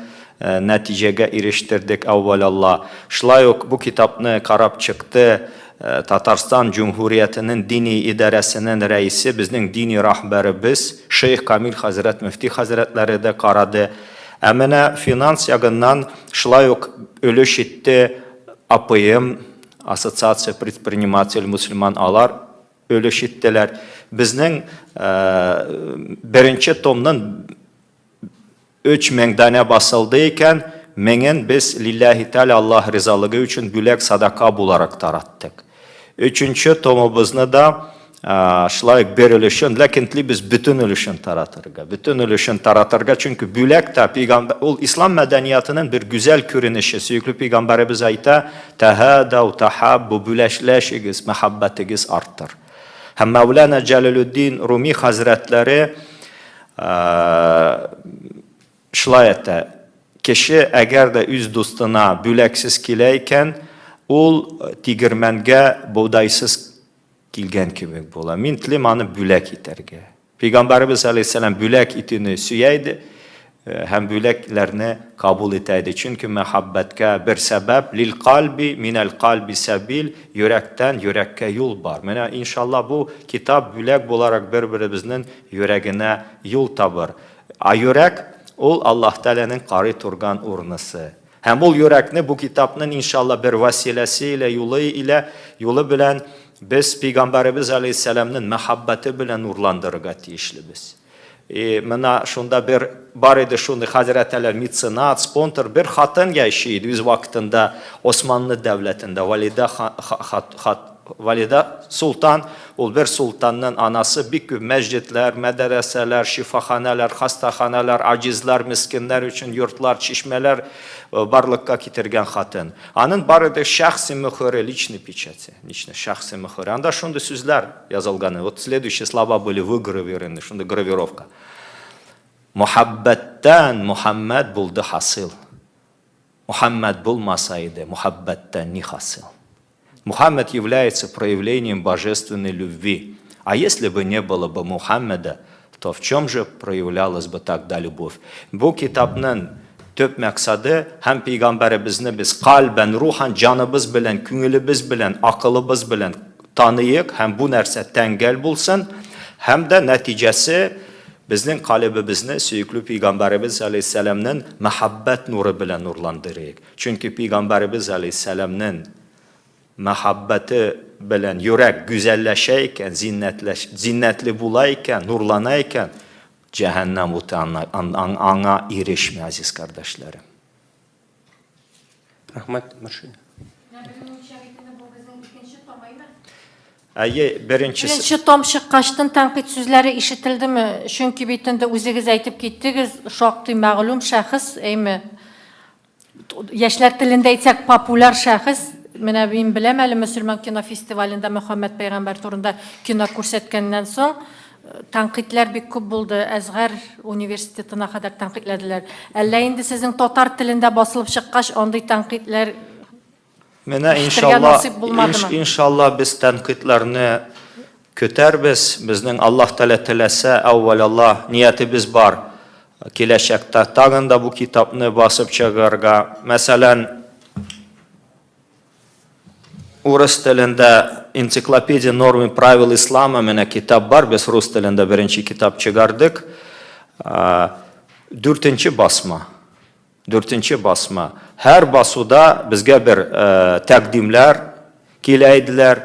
нәтиҗәгә ирештердек, әүвәл Алла. Шулай ук бу китапны карап чыкты Татарстан Җөмһүриятенең Дини идарәсенең рәисе, безнең дини рәһбәребез шейх Камил хәзрәт мөфти хәзрәтләре дә карады. Ә менә финанс ягыннан шулай ук өлеш итте АПМ, Ассоциация предприниматель мусульман, алар өлеш иттеләр. Безнең беренче томның 3000 данә басылды икән, меңен без лилләһи тәгалә Аллаһ ризалыгы өчен бүләк садака буларак тараттык. Өченче томыбызны да шулай ук бер өлешен, ләкин телибез бөтен өлешен таратырга. Бөтен өлешен таратырга, чөнки бүләк тә пәйгамбәр, ул ислам мәдәниятының бер гүзәл күренеше. Сөекле пәйгамбәребез әйтә, тәһәдәү, тәһаббу, бүләшләшегез, мәхәббәтегез арттыр. Һәм Мәүлана Җәләлетдин Руми хәзрәтләре Шулай әйтә, кеше әгәр дә үз дустына бүләксез килә икән, ул тигермәнгә бодайсыз килгән кебек була. Мин телим аны бүләк итәргә. Пәйгамбәребез алейһиссәлам бүләк итүне сөя иде. Һәм бүләкләрне кабул итә иде. Чөнки мәхәббәткә бер сәбәп, лил кальби, минәл кальби сәбил, йөрәктән йөрәккә юл бар. Менә, иншалла, бу китап бүләк буларак бер-беребезнең йөрәгенә юл табыр. Ә йөрәк, ул Аллаһ Тәгаләнең карый торган урынысы. Һәм ул йөрәкне бу китапның, иншалла, бер василәсе илә, юлы илә, юлы белән без Пәйгамбәребез аләйһиссәламнең мәхәббәте белән нурландырырга тиешлебез. И менә шунда бер бар иде шундый хәзрәт әле меценат, спонсор, бер хатын яши иде үз вакытында Османлы дәүләтендә, Валида хат, хат, Валида султан, ул бер султанның анасы, бик күп мәсҗидләр, мәдрәсәләр, шифаханәләр, хастаханәләр, аҗизлар, мескеннәр өчен йортлар, чишмәләр э, барлыкка китергән хатын. Аның бар иде шәхси мөхере, личный печати, личный шәхси мөхере. Анда шундый сүзләр язылган. Вот следующие слова были выгравированы, шундый гравировка. Мөхәббәттән Мөхәммәд булды хасил. Мөхәммәд булмаса иде, мөхәббәттән ни хасил? Мухаммед является проявлением божественной любви. А если бы не было бы Мухаммеда, то в чем же проявлялась бы тогда любовь? Бу китапның төп максаты һәм пәйгамбәребезне без кальбән, рухан, җаныбыз белән, күңелебез белән, акылыбыз белән таныйк һәм бу нәрсә тәңгәл булсын, һәм дә нәтиҗәсе безнең калебебезне сөекле пәйгамбәребез алейһиссәламнең мәхәббәт нуры белән нурландырыйк. Чөнки пәйгамбәребез алейһиссәламнең мәхәббәте белән йөрәк гүзәлләшә икән, зиннәтләш, зиннәтле була икән, нурлана икән, җәһәннәм уты аңа ирешми, азиз кардәшләрем. Рәхмәт, Мөршидә. Әйе, беренчесе. Беренче том чыккачтын тәнкыйть сүзләре ишетелдеме? Чөнки бит инде үзегез әйтеп киттегез, шактый мәгълүм шәхес, әйме? Яшьләр телендә әйтсәк, популяр шәхес. Менә мин беләм әле мөселман кинофестивалендә Мөхәммәд пәйгамбәр турында кино күрсәткәннән соң, тәнкыйтьләр бик күп булды. Әзгар университетына кадәр тәнкыйтьләделәр. Әллә инде сезнең татар телендә басылып чыккач, андый тәнкыйтьләр Менә ишетергә иншалла, насыйп булмадымы? иншалла без тәнкыйтьләрне көтәрбез. Безнең Аллаһ Тәгалә теләсә, әүвәл Аллаһ, ниятебез бар. Киләчәктә тагын да бу китапны басып чыгарга. Мәсәлән, урыс телендә Энциклопедия норм и правил ислама менә китап бар. Без рус телендә беренче китап чыгардык. Дүртенче басма. Дүртенче басма. Һәр басуда безгә бер тәкъдимләр килә иделәр.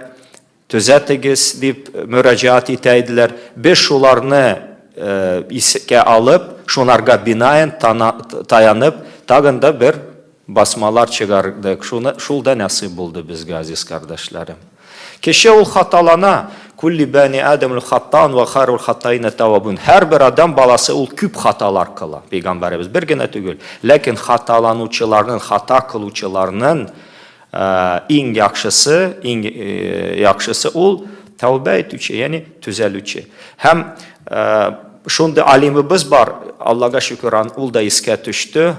Төзәтегез, дип мөрәҗәгать итә иделәр. Без шуларны искә алып, шунарга бинаен таянып, тагын да бер басмалар чыгардык. Шуны, шул да насыйп булды безгә, азиз кардәшләрем. Кеше ул хаталана. Кулли бәни Адәмул хаттаун вә хайрул хаттаина тәвабун. Һәрбер адәм баласы ул күп хаталар кыла, пәйгамбәребез бер генә түгел. Ләкин хаталанучыларның, хата кылучыларның Иң яхшысы, иң яхшысы ул тәүбә итүче, ягъни төзәлүче. Һәм шундый алимыбыз бар, Аллага шөкер, ул да искә төште.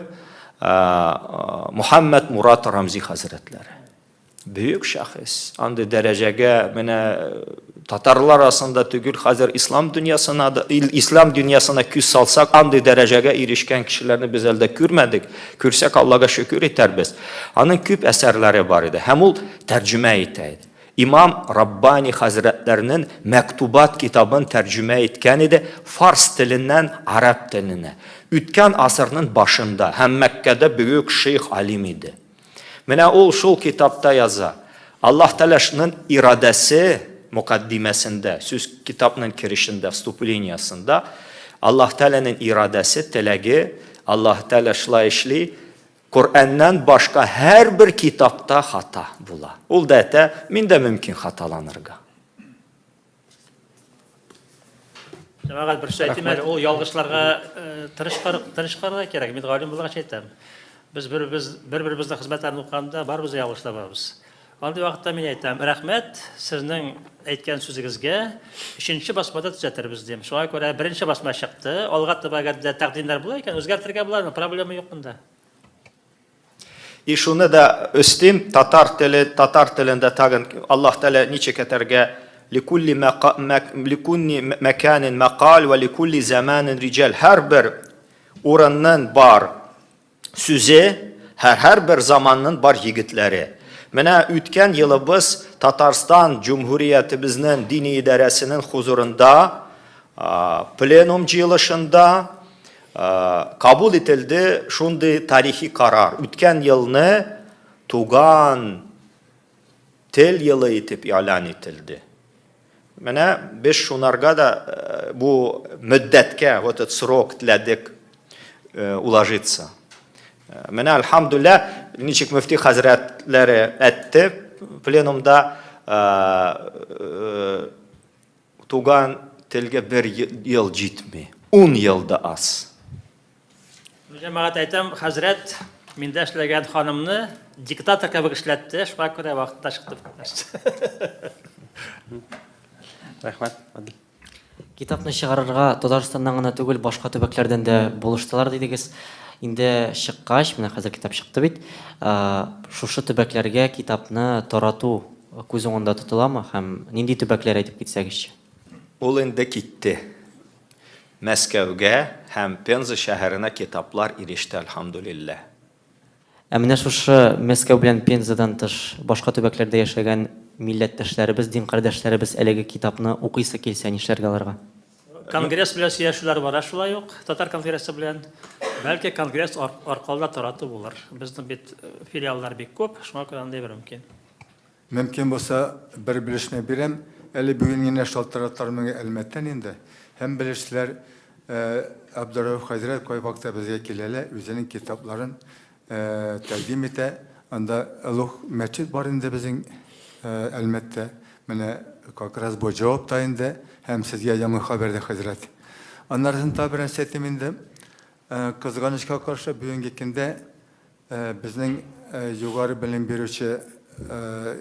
Мухаммад Мурат Рамзи хәзрәтләре. Бөек шәхес. Андый дәрәҗәгә менә Татарлар арасында түгел, хәзер ислам дөньясына да, ислам дөньясына күз салсак, андый дәрәҗәгә ирешкән кешеләрне без әле дә күрмәдек. Күрсәк, Аллага шөкер итәрбез. Аның күп әсәрләре бар иде һәм ул тәрҗемә итә иде. Имам Раббани хәзрәтләренең Мәктубат китабын тәрҗемә иткән иде фарс теленнән араб теленә. Үткән асырның башында һәм Мәккәдә бөек шейх алим иде. Менә ул шул китапта яза. Аллаһ Тәгаләнең ирадәсе мөкаддимәсендә, сүз китапның керешендә, вступлениясендә, Аллаһ Тәгаләнең ирадәсе, теләге, Аллаһ Тәгалә шулай эшли, Коръәннән башка һәрбер китапта хата була. Ул да әйтә, мин дә мөмкин хаталанырга. Җәмәгать, бер сүз әйтим әле, ул ялгышларга э, тырышкарга кирәк. Мин галим булгач әйтәм. Без бер-без бер-беребезнең хезмәтләрен укыганда барыбыз да ялгыш табабыз. Андый вакытта мин әйтәм, рәхмәт сезнең әйткән сүзегезгә, өченче басмада төзәтербез дим. Шуңа күрә беренче басма чыкты, алга таба әгәр дә тәкъдимнәр була икән, үзгәртергә була, проблема юк монда. И шуны да өстим, татар теле, татар телендә тагын Аллаһ Тәгалә ничек әтәргә ликулли мәканин мәкаль вә ликулли заманин риҗал. Һәрбер урыннын бар сүзе, һәр һәрбер заманнын бар егетләре. Менә үткән елыбыз Татарстан Җумһуриятебезнен дини идарәсенен хузурында пленум җыелышында кабул ителде шундый тарихи карар. Үткән елны туган тел елы итеп игълан ителде. Менә без шунарга да бу мөддәткә, вот этот срок теләдек уложиться. Менә альхамдулилла, ничек мөфти хәзрәтләре әйтте пленумда, туган телгә бер ел җитми, ун ел да аз. Җәмәгать әйтәм, хәзрәт миндә эшләгән ханымны диктатор кебек эшләтте, шуңа күрә вакытта чыкты. Рәхмәт, Адил. Китапны чыгарырга Татарстаннан гына түгел, башка төбәкләрдән дә булыштылар дидегез. Инде чыккач, менә хәзер китап чыкты бит, шушы төбәкләргә китапны тарату күз уңында тотыламы һәм нинди төбәкләр әйтеп китсәгезче? Ул инде китте. Мәскәүгә һәм Пенза шәһәренә китаплар иреште, әлхәмдүлилләһ. Ә менә шушы Мәскәү белән Пензадан тыш, башка төбәкләрдә яшәгән милләттәшләребез, дин кардәшләребез әлеге китапны укыйсы килсә, нишләргә аларга? Конгресс белән сөйләшүләр бара шулай ук, татар конгрессы белән. Бәлки конгресс аркылы да тарату булыр. Безнең бит филиаллар бик күп, шуңа күрә андый бер мөмкин. Мөмкин булса, бер белешмә бирәм. Әле бүген генә шалтыраттылар миңа Әлмәттән инде. Һәм белештеләр, Абдурәүф хәзрәт кайвакытта безгә килә лә, үзенең китапларын тәкъдим итә. Анда олуг мәчет бар инде безнең Әлмәттә. Менә как раз бу җавап та инде һәм сезгә яңа хәбәр дә, хәзрәт. Аннарысын тагы бер нәрсә әйтим инде. Кызганычка каршы, бүгенге көндә Безнең югары белем бирүче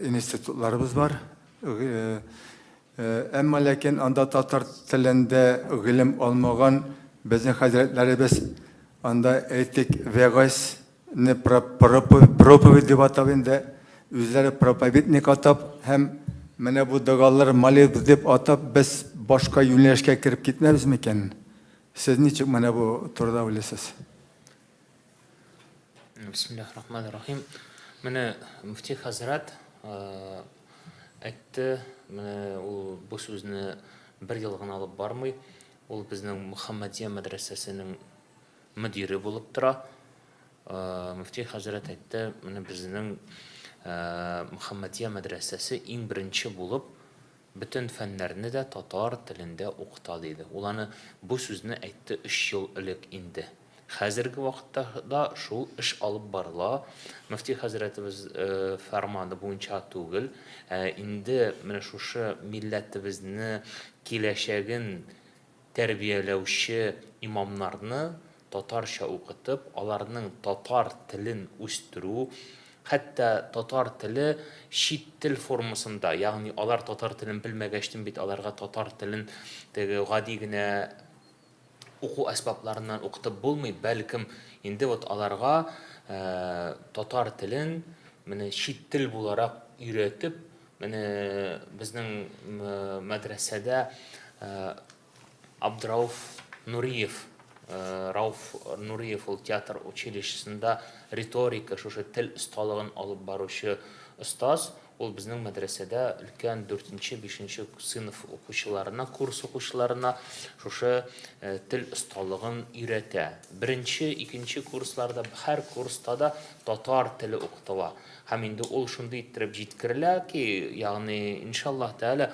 институтларыбыз бар. Әмма ләкин анда татар телендә гыйлем алмаган безнең хәзрәтләребез анда, әйтик, вәгазьне проповедь дип атап инде, үзләре проповедник атап һәм менә бу догалар молитва дип атап без башка юнәлешкә кереп китмәбез микән? Сез ничек менә бу турыда уйлыйсыз? Бисмиллаһир рахманир рахим. Менә мөфти хәзрәт әйтте, менә ул бу сүзне бер ел гына алып бармый. Ул безнең Мөхәммәдия мәдрәсәсенең мөдире булып тора. Мөфти хәзрәт әйтте, менә безнең Мөхәммәдия мәдрәсәсе иң беренче булып Бөтен фәннәрне дә татар телендә укыта, диде. Ул аны бу сүзне әйтте өч ел элек инде. Хәзерге вакытта да шул эш алып барыла. Мөфти хәзрәтебез фәрманы буенча түгел, ә инде менә шушы милләтебезне киләчәген тәрбияләүче имамнарны татарча укытып, аларның татар телен үстерү, хәтта татар теле чит тел формасында, ягъни алар татар телен белмәгәчтен бит аларга татар телен теге гади генә уку әсбапларыннан укытып булмый, бәлкем инде вот аларга татар телен менә чит тел буларак өйрәтеп, Менә безнең мәдрәсәдә Абдрауф Нуриев, Рауф Нуриев ул театр училищесында риторика, шушы тел осталыгын алып баручы остаз. Ул безнең мәдрәсәдә өлкән дүртенче, бишенче сыйныф укучыларына, курс укучыларына шушы тел осталыгын өйрәтә. Беренче, икенче курсларда, һәр курста да татар теле укытыла. Һәм инде ул шундый иттереп җиткерелә ки, ягъни, иншаллаһ тәгалә,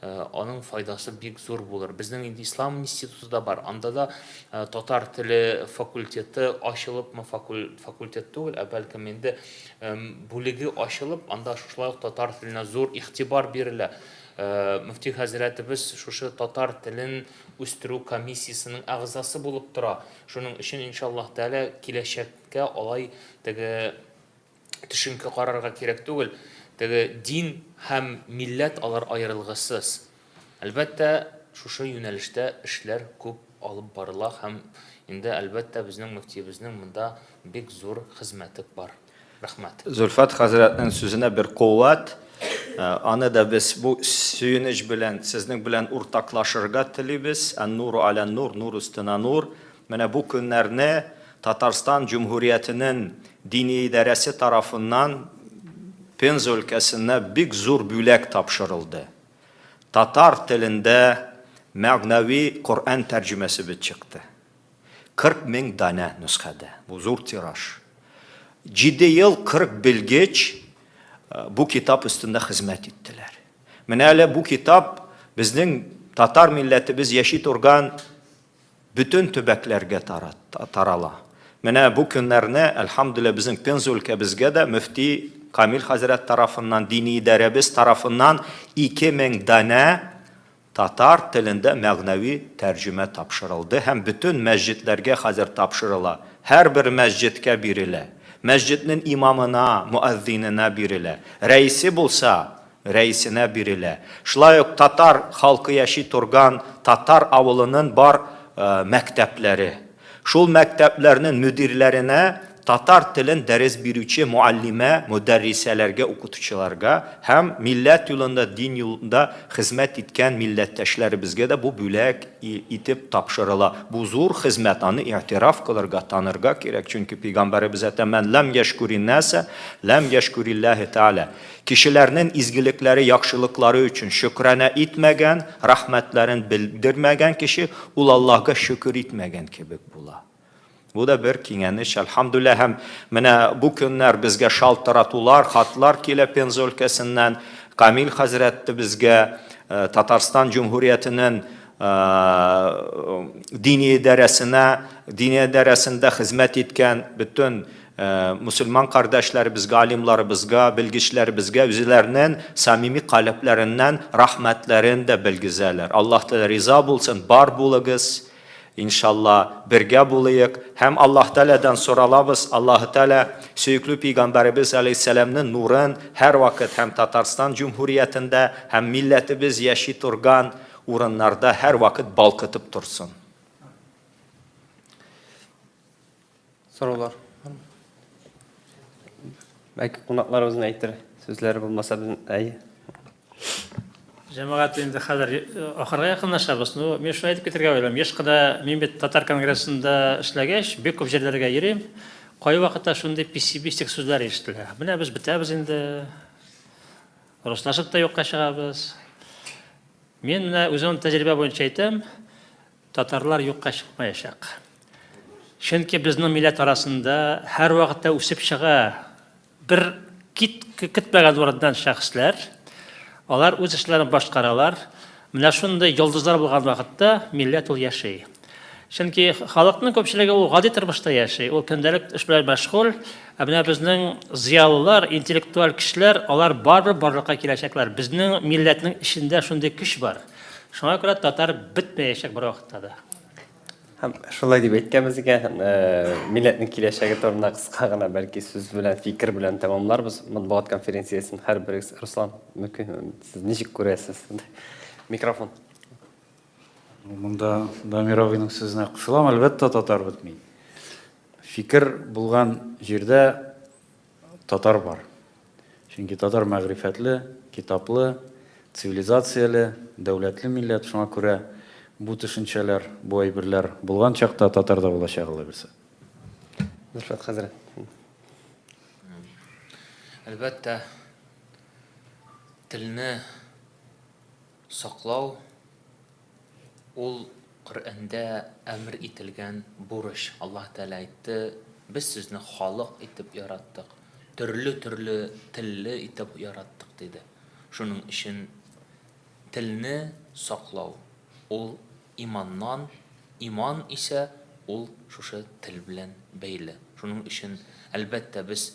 аның файдасы бик зур булыр. Безнең инде Ислам институты да бар, анда да татар теле факультеты ачылыпмы, факультет түгел, ә бәлкем инде бүлеге ачылып, анда шушылай ук татар теленә зур игътибар бирелә. Мөфти хәзрәтебез шушы татар телен үстерү комиссиясенең әгъзасы булып тора. Шуның өчен, иншаллаһ тәгалә, киләчәккә алай теге төшенке карарга кирәк түгел. Теге дин һәм милләт алар аерылгысыз. Әлбәттә, шушы юнәлештә эшләр күп алып барыла һәм инде, әлбәттә, безнең мөфтиебезнең монда бик зур хезмәте бар. Рәхмәт. Зөлфәт хәзрәтнең сүзенә бер куәт. Аны да без бу сөенеч белән сезнең белән уртаклашырга телибез. Ән-нуру аля нур, нур өстенә нур. Менә бу көннәрне Татарстан Җөмһүриятенең Дини идарәсе тарафыннан Пенза өлкәсенә бик зур бүләк тапшырылды. Татар телендә мәгънәви Коръән тәрҗемәсебез чыкты. 40 мең данә нөсхәдә. Бу зур тираж. Җиде ел 40 белгеч бу китап өстендә хезмәт иттеләр. Менә әле бу китап безнең татар милләтебез яши торган бөтен төбәкләргә тарала. Менә бу көннәрне, әлхәмдүлилләһ, безнең Пенза өлкәбезгә дә мөфти Камил хәзрәт тарафыннан, дини идарәбез тарафыннан 2000 данә татар телендә мәгънәви тәрҗемә тапшырылды һәм бөтен мәсҗедләргә хәзер тапшырыла. Һәрбер мәсҗедкә бирелә. Мәсҗеднең имамына, мөәззиненә бирелә. Рәисе булса, рәисенә бирелә. Шулай ук татар халкы яши торган татар авылынын бар мәктәпләре. Шул мәктәпләрнен мөдирләренә татар телен дәрес бирүче мөаллимә, мөдәррисәләргә, укытучыларга һәм милләт юлында, дин юлында хезмәт иткән милләттәшләребезгә дә бу бүләк итеп тапшырыла. Бу зур хезмәт, аны игътираф кылырга, танырга кирәк, чөнки пәйгамбәребез әйтә, Мән ләм яшкүрин нәсә, ләм яшкүрилләһе тәгалә. Кешеләрнен изгелекләре, яхшылыклары өчен шөкранә итмәгән, рәхмәтләрен белдермәгән кеше, ул Аллаһга шөкер итмәгән кебек була. Бу да бер киңәнеш, әлхәмдүлилләһ. Һәм менә бу көннәр безгә шалтыратулар, хатлар килә Пенза өлкәсеннән. Камил хәзрәт тә безгә Татарстан Җөмһүриятенең дини идарәсенә, дини идарәсендә хезмәт иткән бөтен Мөселман кардәшләребезгә, алимларыбызга, белгечләребезгә үзләренең самими калебләреннән рәхмәтләрен дә белгезәләр. Аллаһ Тәгалә риза булсын, бар булыгыз, иншалла, бергә булыек. Һәм Аллаһ Тәгаләдән соралабыз, Аллаһ Тәгалә сөекле пәйгамбәребез алейһиссәламнең нурын һәрвакыт һәм Татарстан җөмһүриятендә һәм милләтебез яши торган урыннарда һәрвакыт балкытып торсын. Сораулар бармы? Бәлки кунакларыбызның әйтер сүзләре булмаса, без әйе. Җәмәгать инде хәзер э, ахырга якынлашабыз. Ну, мин шуны әйтеп китәргә уйлыйм. Еш кына мин бит татар конгрессында эшләгәч, бик күп җирләргә йөрим. Кайвакытта шундый пессимистик сүзләр ишетелә. Менә без бетәбез инде. Руслашып та юкка чыгабыз. Мин менә үземнең тәҗрибә буенча әйтәм, Татарлар юкка чыкмаячак. Чөнки безнең милләт арасында һәрвакытта үсеп чыга бер кит көтмәгән урыннан шәхесләр. Алар үз эшләрен башкаралар. Менә шундый йолдызлар булган вакытта милләт ул яши. Чөнки халыкның күпчелеге ул гади тормышта яши, ул көндәлек эш белән мәшгуль. Ә менә безнең зыялылар, интеллектуаль кешеләр, алар барыбер барлыкка киләчәкләр. Безнең милләтнең эчендә шундый көч бар. Шуңа күрә татар бетмәячәк бервакытта да. Һәм шулай дип әйткәнбез икән, э, милләтнең киләчәге турында кыска гына бәлки сүз белән, фикер белән тәмамларбыз матбугат конференциясен. Һәрберегез, Руслан, мөмкин, сез ничек күрәсез? Микрофон. Монда Дамир абыйның сүзенә кушылам, әлбәттә, татар бетми. Фикер булган җирдә Татар бар. Чөнки татар мәгърифәтле, китаплы, цивилизацияле, дәүләтле милләт, шуңа күрә бу төшенчәләр, бу әйберләр булган чакта татар да булачак, Алла бирсә. Зөлфәт хәзрәт. Әлбәттә, телне саклау Ул Коръәндә әмер ителгән бурыч. Аллаһ Тәгалә әйтте, Без сезне халык итеп яраттык, төрле-төрле телле итеп яраттык, диде. Шуның өчен телне саклау, ул иманнан, иман исә ул шушы тел белән бәйле. Шуның өчен, әлбәттә, без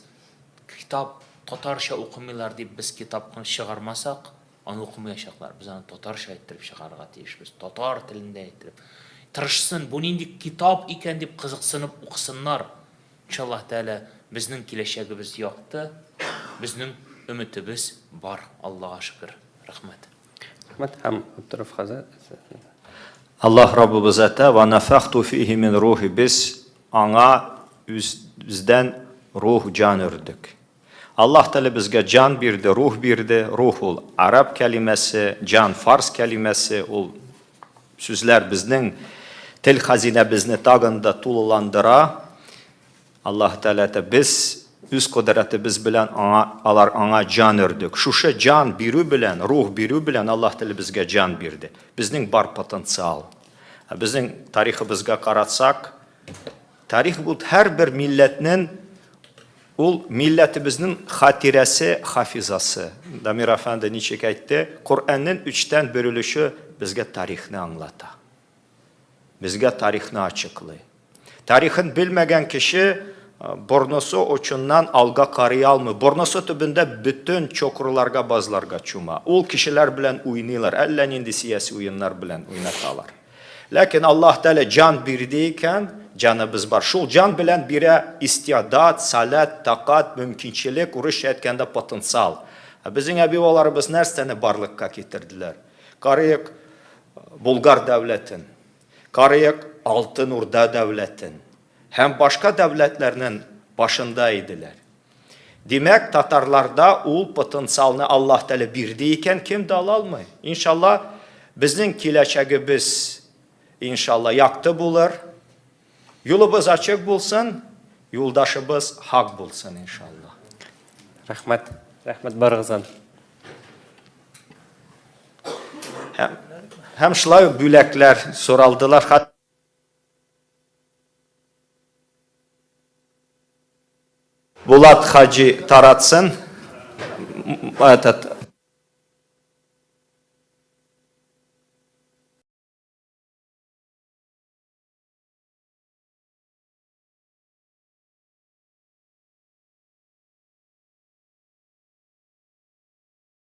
китап татарча укымыйлар дип без китапны чыгармасак, Аны укымаячаклар. Без аны татарча иттереп чыгарырга тиешбез. Татар телендә иттереп. Тырышсын, бу нинди китап икән дип кызыксынып укысыннар. Иншаллаһ Тәгалә, безнең киләчәгебез якты, безнең өметебез бар, Аллага шөкер. Рәхмәт. Рәхмәт һәм Абдуров хәзрәт. Аллаһ Раббыбыз әтә, Ва нафахту фихи мин рухи, без аңа үзебездән рух, җан өрдек. Аллаһ Тәгалә безгә җан бирде, рух бирде. Рух ул араб кәлимәсе, җан фарс кәлимәсе, ул сүзләр безнең Тел хәзинәбезне тагын да тулыландыра. Аллаһ Тәгалә әйтә, без үз кодрәтебез белән аңа, алар аңа җан өрдек. Шушы җан бирү белән, рух бирү белән Аллаһ Тәгалә безгә җан бирде. Безнең бар потенциал. Ә безнең тарихыбызга карасак, тарих бу һәрбер милләтнең ул милләтебезнең хатирәсе, хафизасы. Дамир әфәнде ничек әйтте, Коръәннең өчтән бер өлеше безгә тарихны аңлата. Безгә тарихны ачыклый. Тарихын белмәгән кеше борносы очыннан алга карый алмый. Борносы төбендә бөтен чокырларга, базларга чума. Ул кешеләр белән уйныйлар, әллә нинди сияси уеннар белән уйнаталар. Ләкин Аллаһ Тәгалә җан бирде икән, җаныбыз бар. Шул җан белән бирә истиадат, саләт, такат, мөмкинчелек, урысча әйткәндә потенциал. Ә безнең әби-бабаларыбыз нәрсәне барлыкка китерделәр? Карыйк, Булгар дәүләтен, карыйк Алтын Урда дәүләтен һәм башка дәүләтләрнең башында иделәр. Димәк, татарларда ул потенциалны Аллаһ Тәгалә бирде икән, кем дә ала алмый. Иншалла, безнең киләчәгебез иншалла якты булыр. Юлыбыз ачык булсын, юлдашыбыз хак булсын, иншалла. Рәхмәт. Рәхмәт барыгызга. Һәм, һәм шулай ук бүләкләр соралдылар. Хат Булат Хаҗи таратсын. Этот,